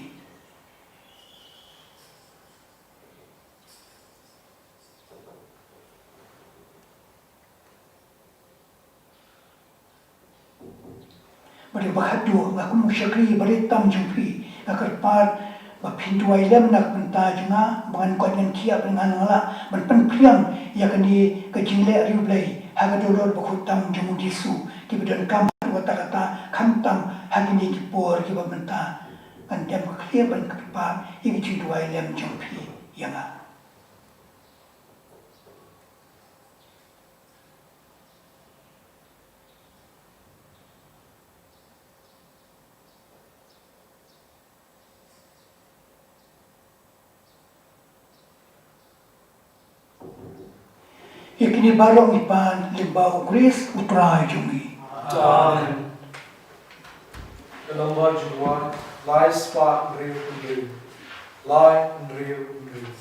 Bad ïa kaba khatduh, nga kum u shakri barit tam jong phi, nga kyrpad ba phin duwai lem na ka bynta jong nga, ba ngan koit ngan khiah bad ngan lah ban pynphriang ïa kane ka jingleh riewblei ha ka Dohnud Bakhuid Tam jong U Jisu, kiba donkam ha kata kata khamtam ha kine ki por kiba mynta. Ngan dem khlieh ban kyrpad ïa ka jingduwai lem jong phi ïa nga. Ïa kine baroh ngi pan lyngba U Khrist U Trai jong ngi. Amen. Ka nongwai jong u, lai spah hynriew hynriew. Lai hynriew hynriew.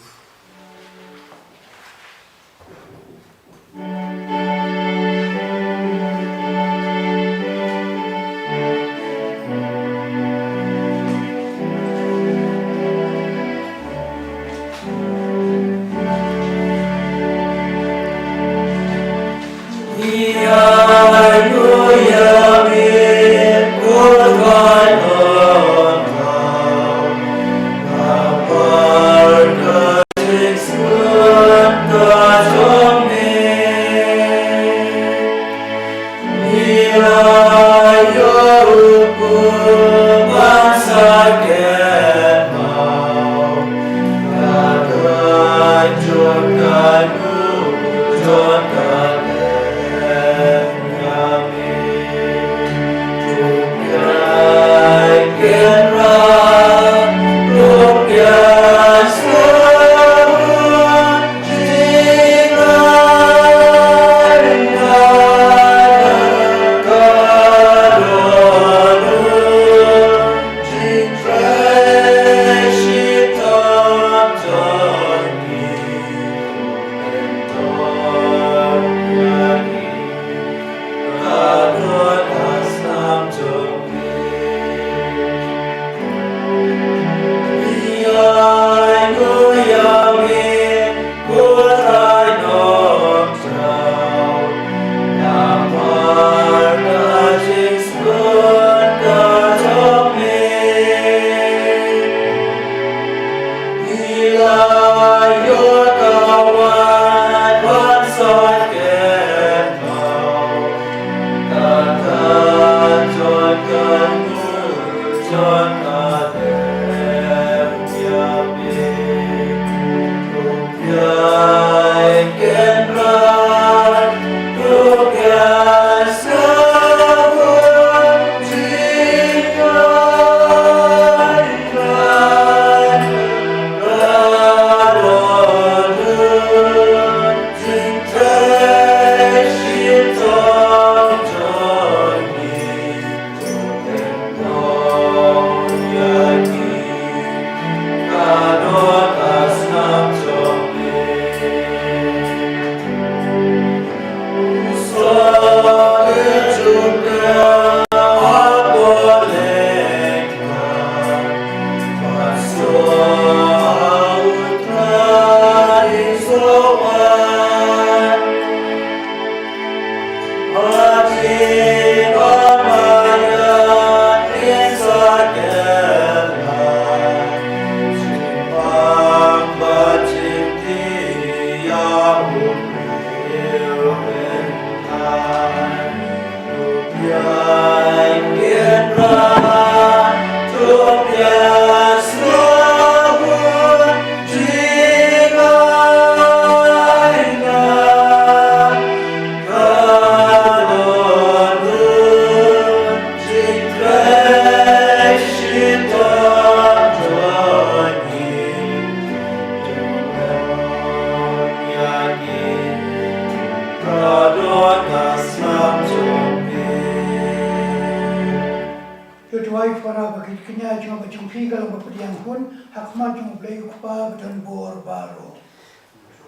To duwai para ba ki kñia jong ba jong phi ka long ba pdiang hun ha khmat jong U Blei U Kpa ba don bor baroh.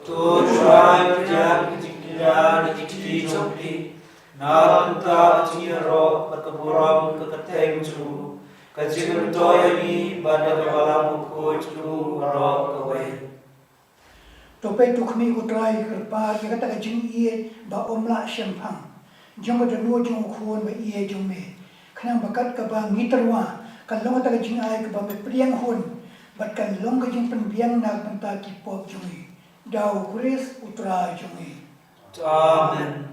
To Trai pdiang ki jingkñia na ki kti jong phi na ka bynta ka jingïaroh bad ka burom ka kyrteng jong u, ka jingmyntoi ïa ngi bad ïa ka balang bakhuid jong u baroh kawei. To peit to khmih ko Trai kyrpad ïa kata ka jingïeit ba ym lah shemphang jong ka dohnud jong u khun ba ïeit jong me. Khnang ba kat kaba ngi tyrwa kan long kata ka jingai kaba me pdiang hun bad kan long ka jingpynbiang na ka bynta ki pop jong ngi. Da u Khrist u Trai jong ngi. Amen.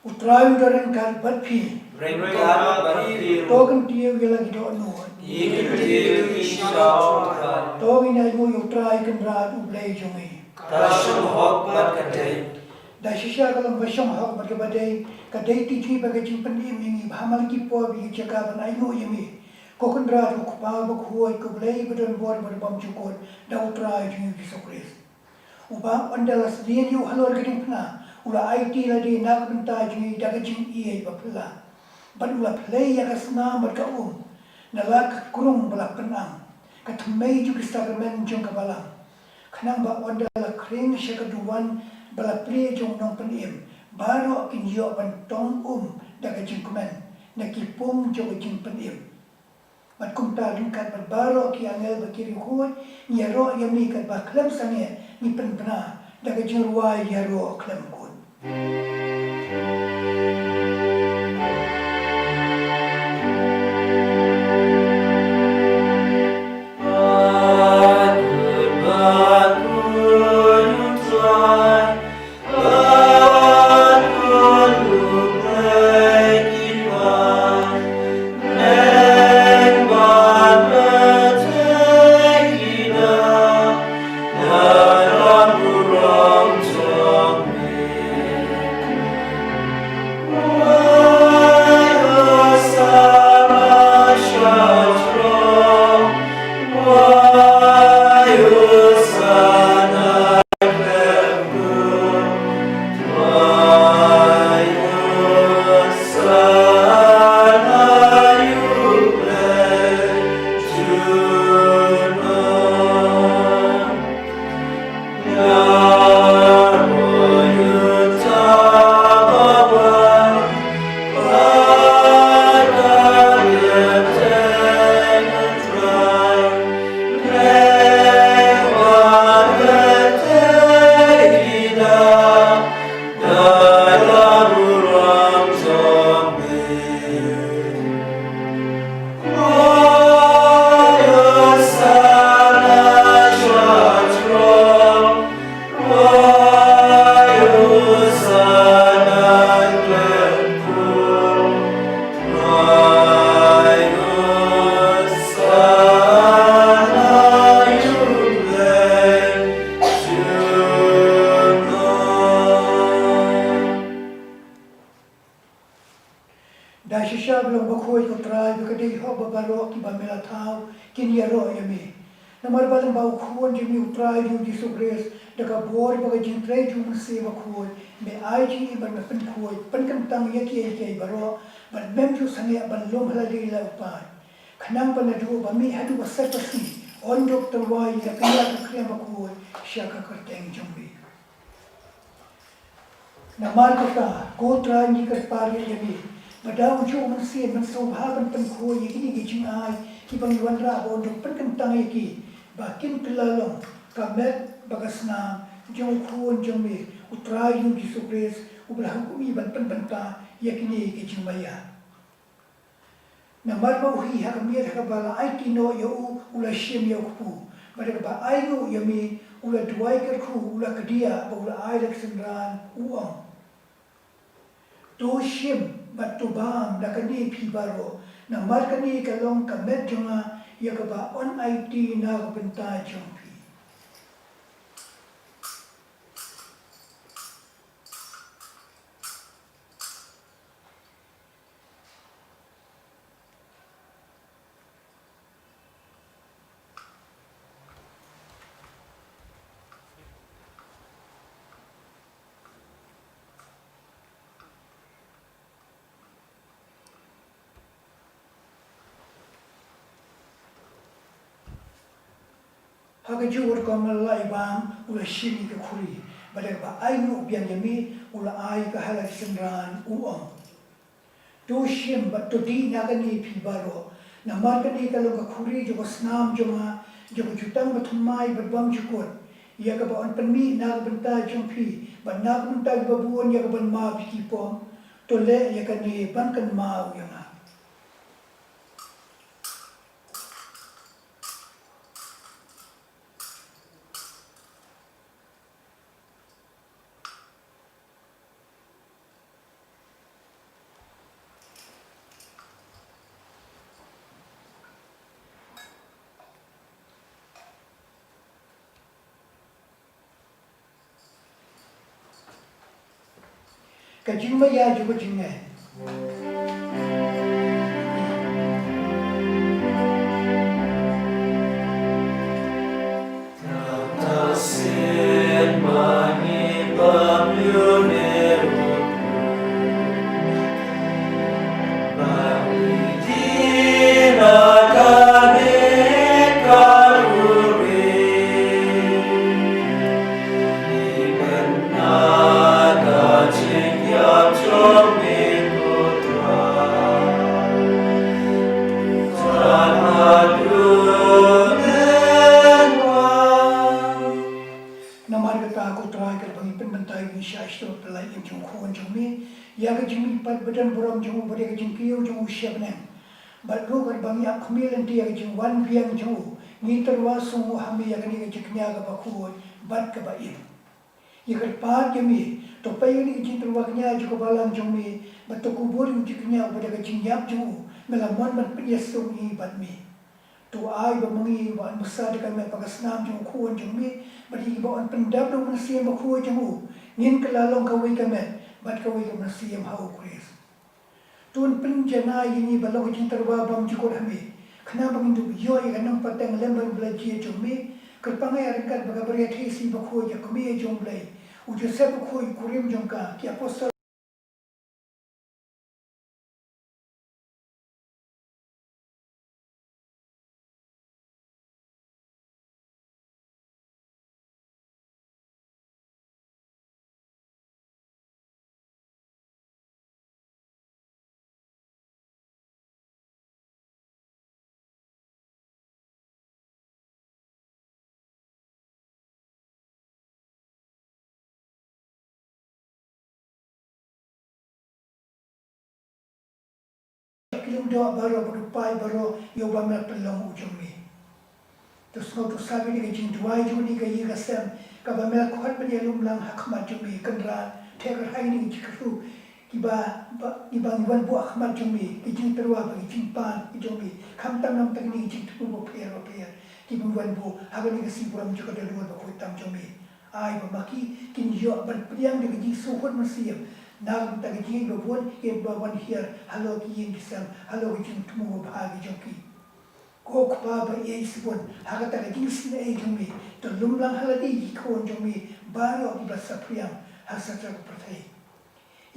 U Trai un da ryngkat bad phi. Ryngkat bad phi. To kyntiew ïa la ki dohnud. Ngi kyntiew ïa ki sha u Trai. To ngin ainguh ïa u Trai Kynrad U Blei jong ngi. Ka shong hok bad ka dei. Da shisha ka long ba shong hok bad kaba dei, ka dei ti jong ngi ba ka jingpynim ïa ngi ba ha man la ki por ba ïa jaka ban ainguh ïa me. Ko Kynrad U Kpa bakhuid, ko Blei ba don bor ba don bymjukut, da u Trai jong ngi Jisu Khrist. Uba ynda la sdien ïa u halor ka diengphna, u la aiti lade na ka bynta jong ngi da ka jingïeit ba phylla. Bad u la plie ïa ka snam bad ka um na la ka krung ba la pynang, ka thymmei jong ki sakramen jong ka balang. Khnang ba ynda la khring sha ka duwan ba la plie jong u Nongpynim, baroh kin ïoh ban tong um da ka jingkmen na ki pung jong ka jingpynim. Bad kumta ryngkat bad baroh ki angel bad ki riewkhuid, ngi ïaroh ïa me katba khlem sangeh, ngi pynbna da ka jingrwai ïaroh khlem kut. Da shisha ba long bakhuid ko Trai, ba ka dei hok ba baroh kiba me la thaw kin ïaroh ïa me. Namar ba lyngba u Khun jong me u Trai jong u Jisu Khrist, da ka bor bad ka jingtrei jong u Mynsiem Bakhuid, me ai jingim bad me pynkhuid pynkyntang ïa kiei kiei baroh, bad mem ju sangeh ban lum ha lade la u paid. Khnang ba naduh ba mih haduh ba sep ba sngi, yn dup tyrwa ïa ka kñia ka Mynsiem Bakhuid sha ka kyrteng jong me. Namar kata, ko Trai, ngi kyrpad ïa me, ba da u juh u Mynsiem, men sngewbha ban pynkhuid ïa kine ki jingai kiba ngi wanrah, ba yn dup pynkyntang ïa ki, ba kin kylla long ka met bad ka snam jong u Khun jong me, u Trai jong u Jisu Khrist, uba la hukum ïa ngi ban pynbynta ïa kine ki jingmaïa. Namar ba u hi ha ka miet ha kaba la aiti noh ïa u, u la shim ïa u kpu. Bad ha kaba ainguh ïa me, u la duwai kyrkhu, u la kdiah, bad u la ai da ka synran, u ong: To shim, bad to bam da kane phi baroh, namar kane ka long ka met jong nga, ïa kaba yn aiti na ka bynta jong phi. Ha kajuh rukom la i bam u la shim ïa ka khuri, bad da kaba ainguh biang ïa me, u la ai ka ha la ki synran, u ong: To shim bad to dih na kane phi baroh, namar kane ka long ka khuri jong ka snam jong nga, jong ka jutang bathymmai bad bymjukut, ïa kaba yn pynmih na ka bynta jong phi bad na ka bynta kiba bun ïa ka ban map ïa ki pop. To leh ïa kane ban kynmaw ïa nga. Ka jingmaïa jong ka jingngeit. Namar kata ko Trai, katba ngi pynbynta ïa ka jingshah shitom ha ka lait jong u Khun jong me, ïa ka jingmihpat ba don burom jong u bad ïa ka jingkiew jong u sha bneng, bad ruh katba ngi ap khmih lynti ïa ka jingwan biang jong u, ngi tyrwa sngewnguh ha me ïa kane ka jingkñia kaba khuid bad kaba im. Ïa ka kyrpad jong me, to peit ïa kane ka jingtyrwa kñia jong ka balang jong me, bad to kubur ïa ka jingkñia bad ïa ka jingïap jong u, me la mon ban pynïasyrdoh ïa ngi bad me. To ai ba ma ngi ba yn bsa da ka met bad ka snam jong u Khun jong me, bad ïa kiba yn pyndep da u Mynsiem Bakhuid jong u, ngin kylla long kawei ka met bad kawei ka mynsiem ha u Khrist. To pynjanai ïa ngi ban long ka jingtyrwa bymjukut ha me, khnang ba ngin dup ïoh ïa ka nongpateng lem bad ba la jied jong me. Kyrpang ïa ryngkat bad ka Baria Theisotti Bakhuid, ïa ka Kmie jong u Blei, u Joseph Bakhuid, u kurim jong ka, ki apostol, ki lum doh baroh bad u paid baroh ïa uba me la pynlong u jong me. To sngew, to sngap ïa kane ka jingduwai jong kane ka ïing ka sem, kaba me la khot ban ïalum lang ha khmat jong me. Kynrad, theh kyrhai ïa kine ki jingkyrkhu kiba, ba, kiba ngi wan buh ha khmat jong me, ki jingtyrwa bad ki jingpan ki jong me, khamtam na ka bynta kine ki jingthmu bapher bapher kiba ngi wan buh ha kane ka sngi burom jong ka dohnud bakhuid tam jong me. Ai ba ma ki kin ïoh ban pdiang da ka jingsngewhun mynsiem na ka bynta ka jingïeit ba bun, ïeit ba wan hiar halor ki ïing ki sem, halor ka jingthmu babha ki jong ki. Ko Kpa ba ïeit shibun, ha kata ka jingsngewieit jong me, to lum lang ha lade ïa ki khun jong me baroh kiba la saphriang ha satia ka pyrthei.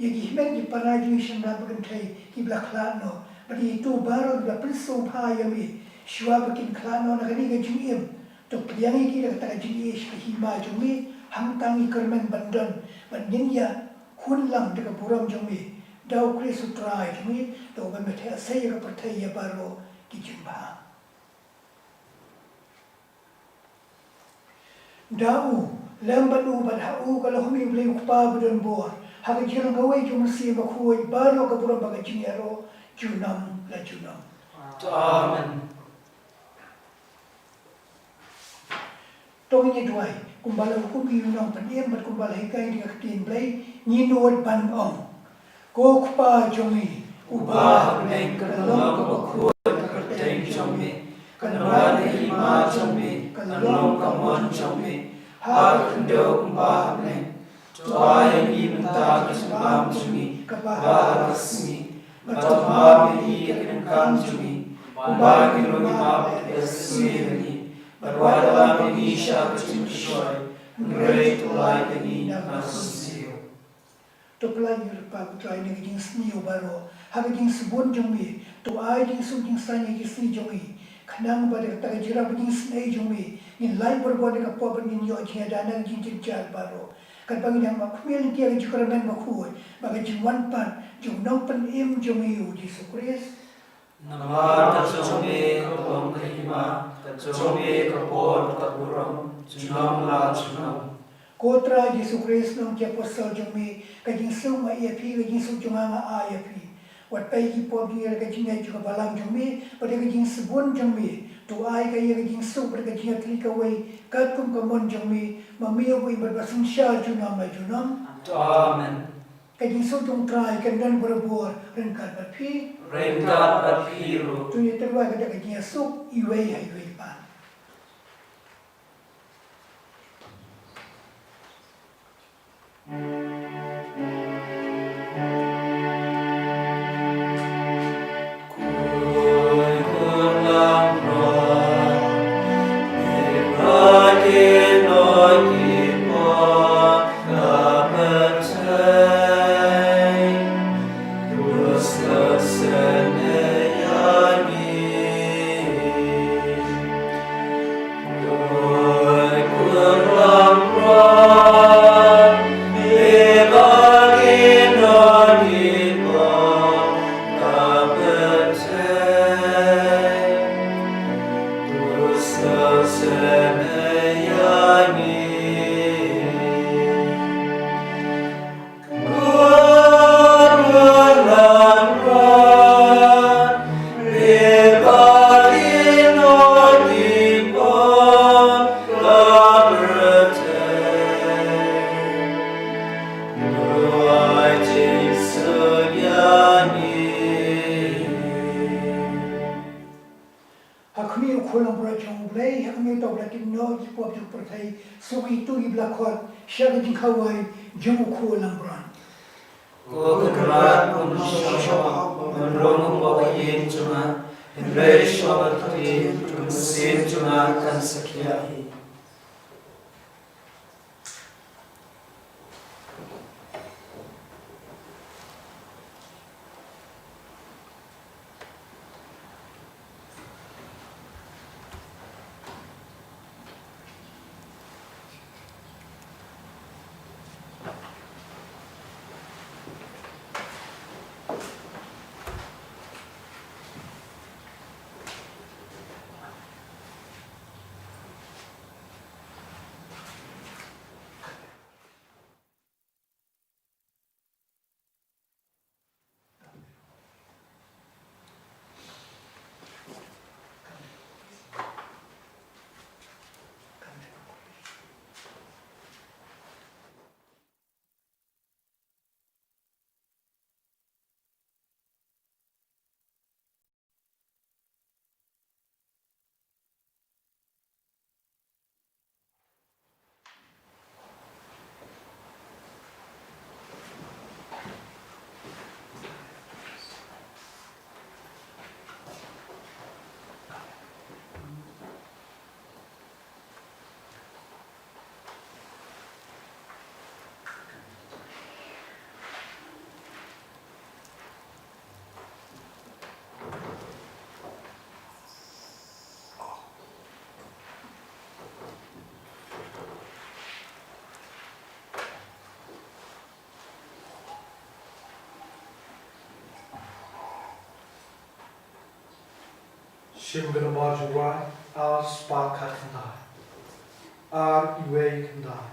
Ïa ki hynmen ki para jong ngi sha Nongbah Kynthei kiba la khlad noh, bad ïa kito baroh kiba la pynsngewbha ïa me shuwa ba kin khlad noh na kane ka jingim. To pdiang ïa ki da kata ka jingïeit sha ka hima jong me, hangta ngi kyrmen ban don, bad ngin ïa hun lang da ka burom jong me. Da u Khrist u Trai jong ngi, da uba me theh sei ïa ka pyrthei ïa baroh ki jingbha. Da u, lem bad u, bad ha u, ka la hum ïa u Blei u Kpa badonbor, ha ka jinglong kawei jong u Mynsiem Bakhuid, baroh ka burom bad ka jingïaroh junom la junom. Amen. To ngin ïa duwai, kumba la hukum ïa u nongpynim bad kumba la hikai da ka ktien Blei, ngin nud ban ong. Ko Kpa jong ngi uba ha bneng, kan long kaba khuid ka kyrteng jong me, kan wan ka hima jong me, kan long ka mon jong me ha ka khyndew kumba ha bneng. To ai ïa ngi mynta ka jingbam jong ngi kaba ha ka sngi, bad to map ïa ngi ki jingdonkam jong ngi, kumba ngi ruh ngi map ïa kiba sngewsih ïa ngi, bad wat lam ïa ngi sha ka jingpynshoi, hynrei to lait ïa ngi na ka khun sniew. To pyllait ïa ngi, ko Kpa U Trai, na ka jingsniew baroh ha ka jingsbun jong me. To ai jingsuk jingsaiñ ha ka sngi jong ngi, khnang ba da kata ka jingïarap bad jingsngew jong me, ngin lait barabor da ka pop bad ngin ïoh jingïada na ka jingjynjar baroh. Katba ngin ïa map khmih lynti ïa ka jingkyrmen bakhuid bad ka jingwan pat jong u Nongpynim jong ngi U Jisu Khrist. Namar ka jong me ka long ka hima, ka jong me ka bor bad ka burom, junom la junom. Ko Trai Jisu Khrist, long ki apostol jong me, ka jingsuk nga ai ïa phi, ka jingsuk jong nga nga ai ïa phi. Wat peit ïa ki pop jong ngi da ka jingngeit jong ka balang jong me bad da ka jingsbun jong me. To ai ka ïa ka jingsuk bad ka jingïatylli kawei katkum ka mon jong me, ma me uba im bad ba synshar junom la junom. Amen. Ka jingsuk jong U Trai kan don barabor ryngkat bad phi. Ryngkat bad phi ruh. To ïa tyrwa ka da ka jingïasuk iwei ha iwei pat. Ha khmih, ko Khun langbrot jong U Blei, ha khmih uta uba la tip noh ïa ki pop jong ka pyrthei, suk ïa kito kiba la khot sha ka jingkhawai jong U Khun langbrot. Ko Kynrad, ym shoh ba men rung hapoh ka ïing jong nga, hynrei shoh ba ka ktien, ka mynsiem jong nga kan sa khiah hi. Shim ka nambor jong U Trai, ar spah khatkhyndai. Ar iwei khyndai.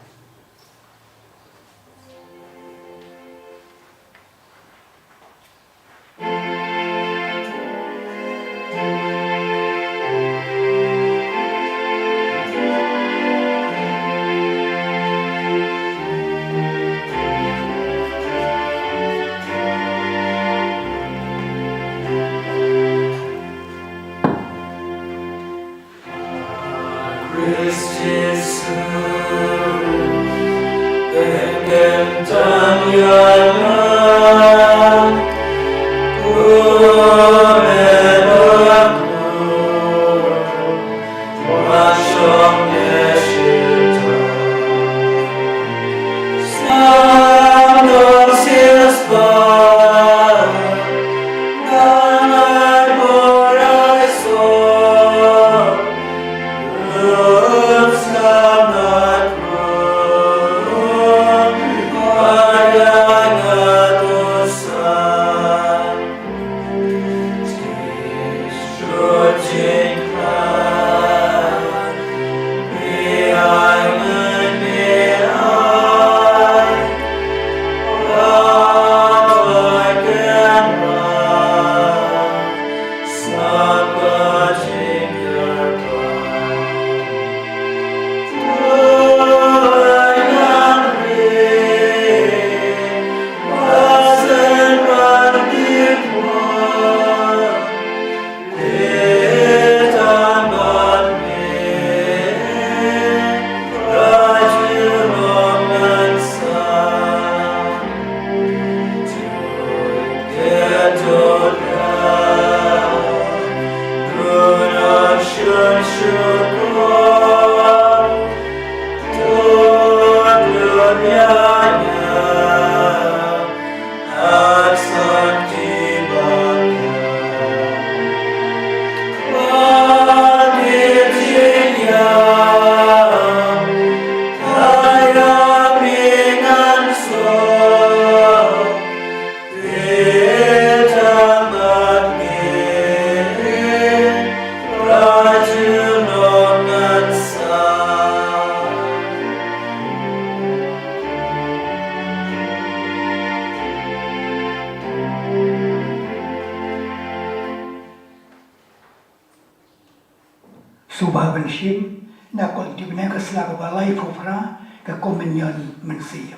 Sngewbha ban shim na ka Kontibneng ka sla kaba laiphew phra, ka Komunion Mynsiem.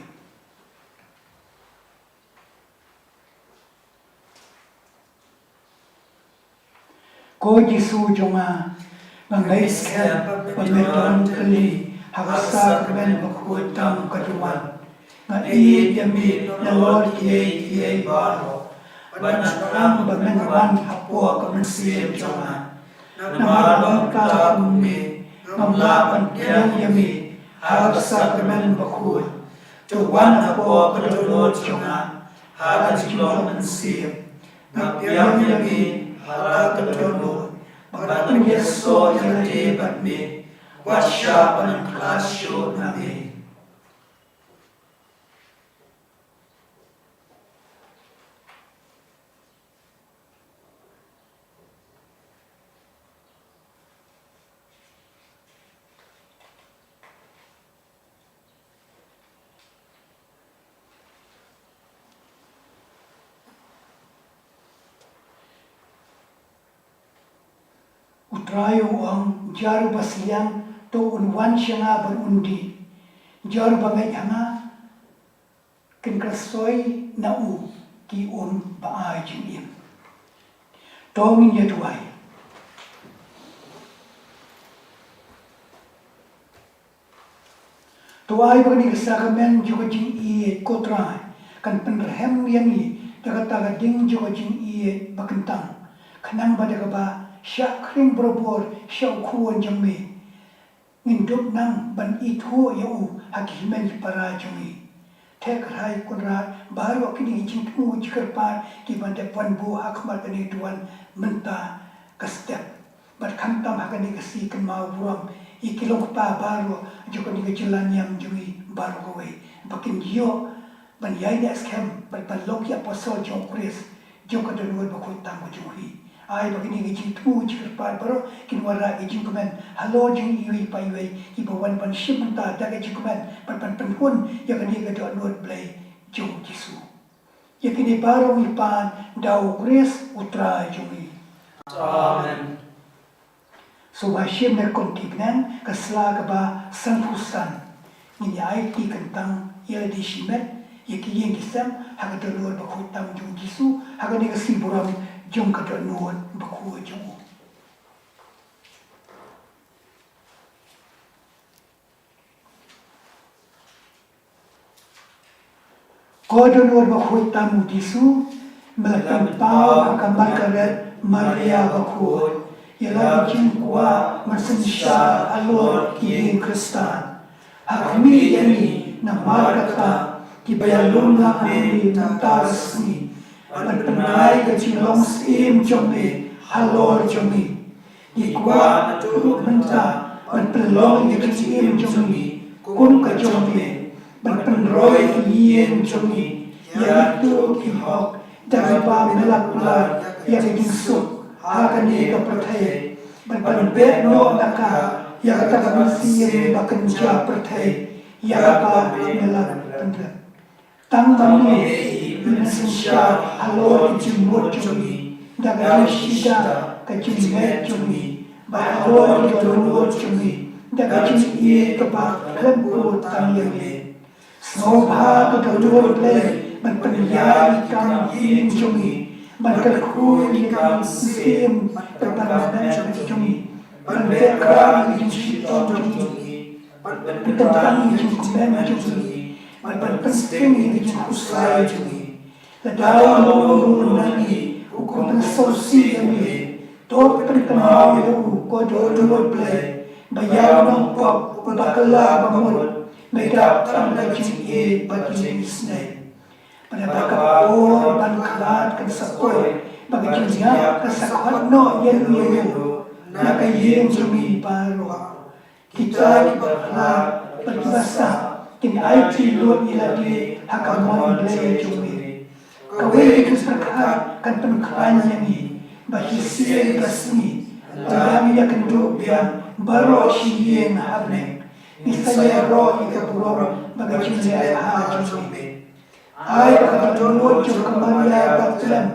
Ko Jisu jong nga, nga ngeit skhem ba me don kylli ha ka sa ka Kmen Bakhuid tam ka jong nga. Nga ïeit ïa me nalor kiei kiei baroh. Bad nga kyrpad ba men wan hapoh ka mynsiem jong nga. Namar ba mynta kum me ngam lah ban pdiang ïa me ha ka sa ka Kmen Bakhuid. To wan hapoh ka dohnud jong nga ha ka jinglong mynsiem. Nga pdiang ïa me ha la ka dohnud bad nga pynïasoh ïa lade bad me. Wat shah ban khlad shuh na me. U Trai u ong, jar uba sliang to un wan sha nga bad un dih. Jar uba ngeit ha nga, kin kyrsoi na u ki um ba ai jingim. To ngin ïa duwai. To ai ba kane ka sakramen jong ka jingïeit, ko Trai, kan pynrhem ïa ngi da kata ka ding jong ka jingïeit ba kyntang, khnang ba da kaba shah khring barabor sha u Khun jong me, ngin dup nang ban ithuh ïa u ha ki hynmen ki para jong ngi. Te Trai Kynrad, baroh kine ki jingthmu jingkyrpad kiba dep ban buh ha khmat kane ka duwan mynta ka step. Bad khamtam ha kane ka sngi kynmaw burom ïa ki long kpa baroh jong kane ka jylla niam jong ngi baroh kawei, ba kin ïoh ban ïaineh skhem bad ban long ki apostol jong u Khrist jong ka dohnud bakhuid tam ka jong u hi. Ai ba kine ki jingthmu jingkyrpad baroh kin wanrah ki jingkmen halor jong iwei pa iwei kiba wan ban shim bynta da ka jingkmen bad ban pynhun ïa kane ka dohnud Blei jong u Jisu. Ïa kine baroh ngi pan da u Khrist u Trai jong ngi. Amen. Sngewbha shim na ka Kontibneng ka sla kaba sanphew san. Ngin ïa aiti kyntang ïa lade shimet ïa ki ïing ki sem ha ka dohnud bakhuid tam jong u Jisu ha kane ka sngi burom jong ka dohnud bakhuid jong u. Ko Dohnud Bakhuid tam u Jisu, me la pynpaw ha ka Margaret Maria Bakhuid ïa la ka jingkwah mynsynshar halor ki ïing Khristan. Ha khmih ïa ngi namar kata kiba ïalum lang ha ngi mynta ka sngi, ban pynai ka jinglong syiem jong me halor jong ngi. Ngi kwah naduh mynta ban pynlong ïa ka jingim jong ngi kum ka jong me, ban pynroi ïa ka ïing jong ngi ïa kito ki hok, da kaba me la kular ïa ka jingsuk ha kane ka pyrthei, ban pynbeit noh na ka ïa kata ka mynsiem ba kynja pyrthei ïa kaba me la pynrem. Tang ma me hi i mynsynshar halor ki jingmut jong ngi, da ka jingshida ka jingngeit jong ngi, bad halor ki dohnud jong ngi, da ka jingïeit kaba khlem kut tang ïa me. Sngewbha ko Dohnud Blei ban pynïaid ïa ka kam ïing jong ngi, ban kyrkhu ïa ka mynsiem bad ka met jong ngi, ban beh krang ïa ka jingshitom jong ngi, ban pynkyntang ïa ka jingkmen jong ngi, ban pynsting ïa ka jingkhuslai jong ngi. Lada u long uno na ngi u pynsngewsih ïa me, to pynkynmaw ïa u ko Dohnud Blei, ba ïa u nongpop uba kylla ba mut me dap tang da ka jingïeit bad ka jingisynei. Bad ha kaba u ban khlad kan sa poi, ba ka jingïap kan sa khot noh ïa u ïa u na ka ïing jong ngi baroh. Kita kiba khlad bad kiba sah kin aiti lut ïa lade ha ka mon Blei jong me. Kawei ka jingpyrkhat kan pynkhlaiñ ïa ngi, ba shisien ka sngi, ynda ngi ïakynduh biang baroh shi ïing ha bneng, ngin sa ïaroh ïa ka burom bad ka jingleh bha jong me. Ai ba ka dohnud jong ka Maria bakhlem,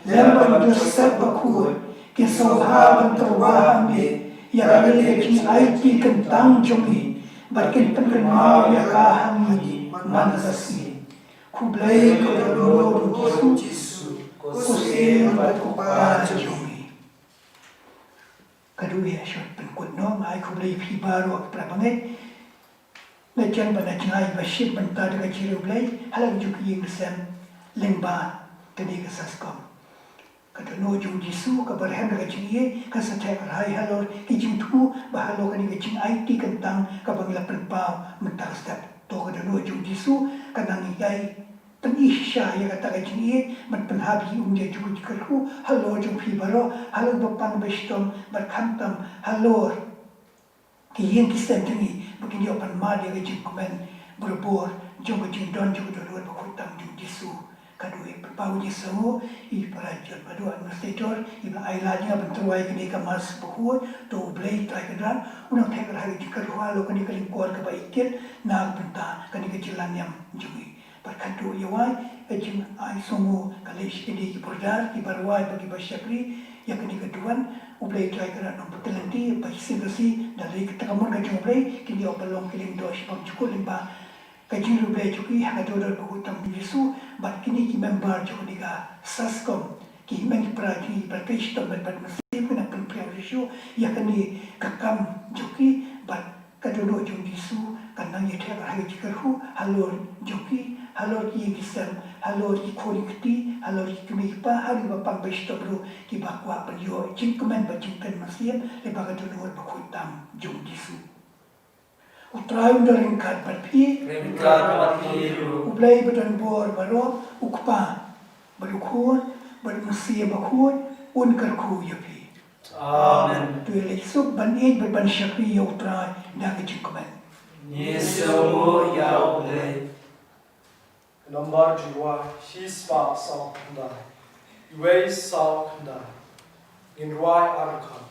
lem bad u Joseph bakhuid, kin sngewbha ban tyrwa ha me ïa kane ka jingaiti kyntang jong ngi, bad kin pynkynmaw ïa ka ha ngi man la ka sngi. Khublei ko Dohnud Jisu, ko Syiem bad ko Kpa jong ngi. Ka dei ïa short pynkut noh, nga ai khublei ïa phi baroh ki para bangeit. Nga jan ba na jngai ba shit mynta da ka jingriewblei ha la ka juh ka ïing ka sem lyngba kane ka SASCOM. Ka dohnud jong u Jisu kaba rhem da ka jingïeit kan sa theh kyrhai halor ki jingthmu, bad halor kane ka jingaiti kyntang kaba ngi la pynpaw mynta ka step. To ka dohnud jong u Jisu kan nang ïai pyni shisha ïa kata ka jingïeit, ban pynhap ïa u ïa juh ka jingkyrkhu halor jong phi baroh, halor ba pang ba shitom, bad khamtam halor ki ïing ki sem jong ngi, ba kin ïoh ban mad ïa ka jingkmen barabor jong ka jingdon jong ka dohnud bakhuid tam jong u Jisu. Ka dei pynpaw u Jisu, i para jot ba dei administrator, i ba ai lad ïa nga ban tyrwa ïa kane ka Mass bakhuid. To U Blei Trai Kynrad un nang theh kyrhai ka jingkyrkhu halor kane ka lyngkor kaba i kit na ka bynta kane ka jinglan niam jong ngi. Bad khatduh ïa wai ka jingai sngewnguh ka leit sha kine ki border, kiba rwai bad kiba shakri ïa kane ka duwan. U Blei Trai Kynrad un pynkhlaiñ ïa ki ba shisien ka sngi da lei kata ka mon ka jong U Blei, kin ïoh ban long ki lyngdoh shibun jukut lyngba ka jingriewblei jong ki ha ka dohnud bakhuid tam jong u Jisu. Bad kine ki member jong kane ka SASCOM, ki hynmen ki para jong ngi, bad ka shitom bad bad mynsiem, kin nang pynpriang shuh shuh ïa kane ka kam jong ki, bad ka dohnud jong u Jisu kan nang ïa theh kyrhai ka jingkyrkhu halor jong ki, halor ki ïing ki sem, halor ki khun ki kti, halor ki kmie ki kpa, halor kiba pang ba shitom ruh, kiba kwah ban ïoh jingkmen bad jingkmen mynsiem lyngba ka dohnud bakhuid tam jong u Jisu. U Trai un da ryngkat bad phi. Ryngkat bad phi ruh. U Blei ba don bor baroh, u Kpa, bad u Khun, bad u Mynsiem Bakhuid, un kyrkhu ïa phi. Amen. To ïaleit suk ban ïeit bad ban shakri ïa U Trai da ka jingkmen. Ngi sngewnguh ïa U Blei. Ka nombar jingrwai shi spah saw khyndai. Wei saw khyndai. Ngin rwai ar khmat.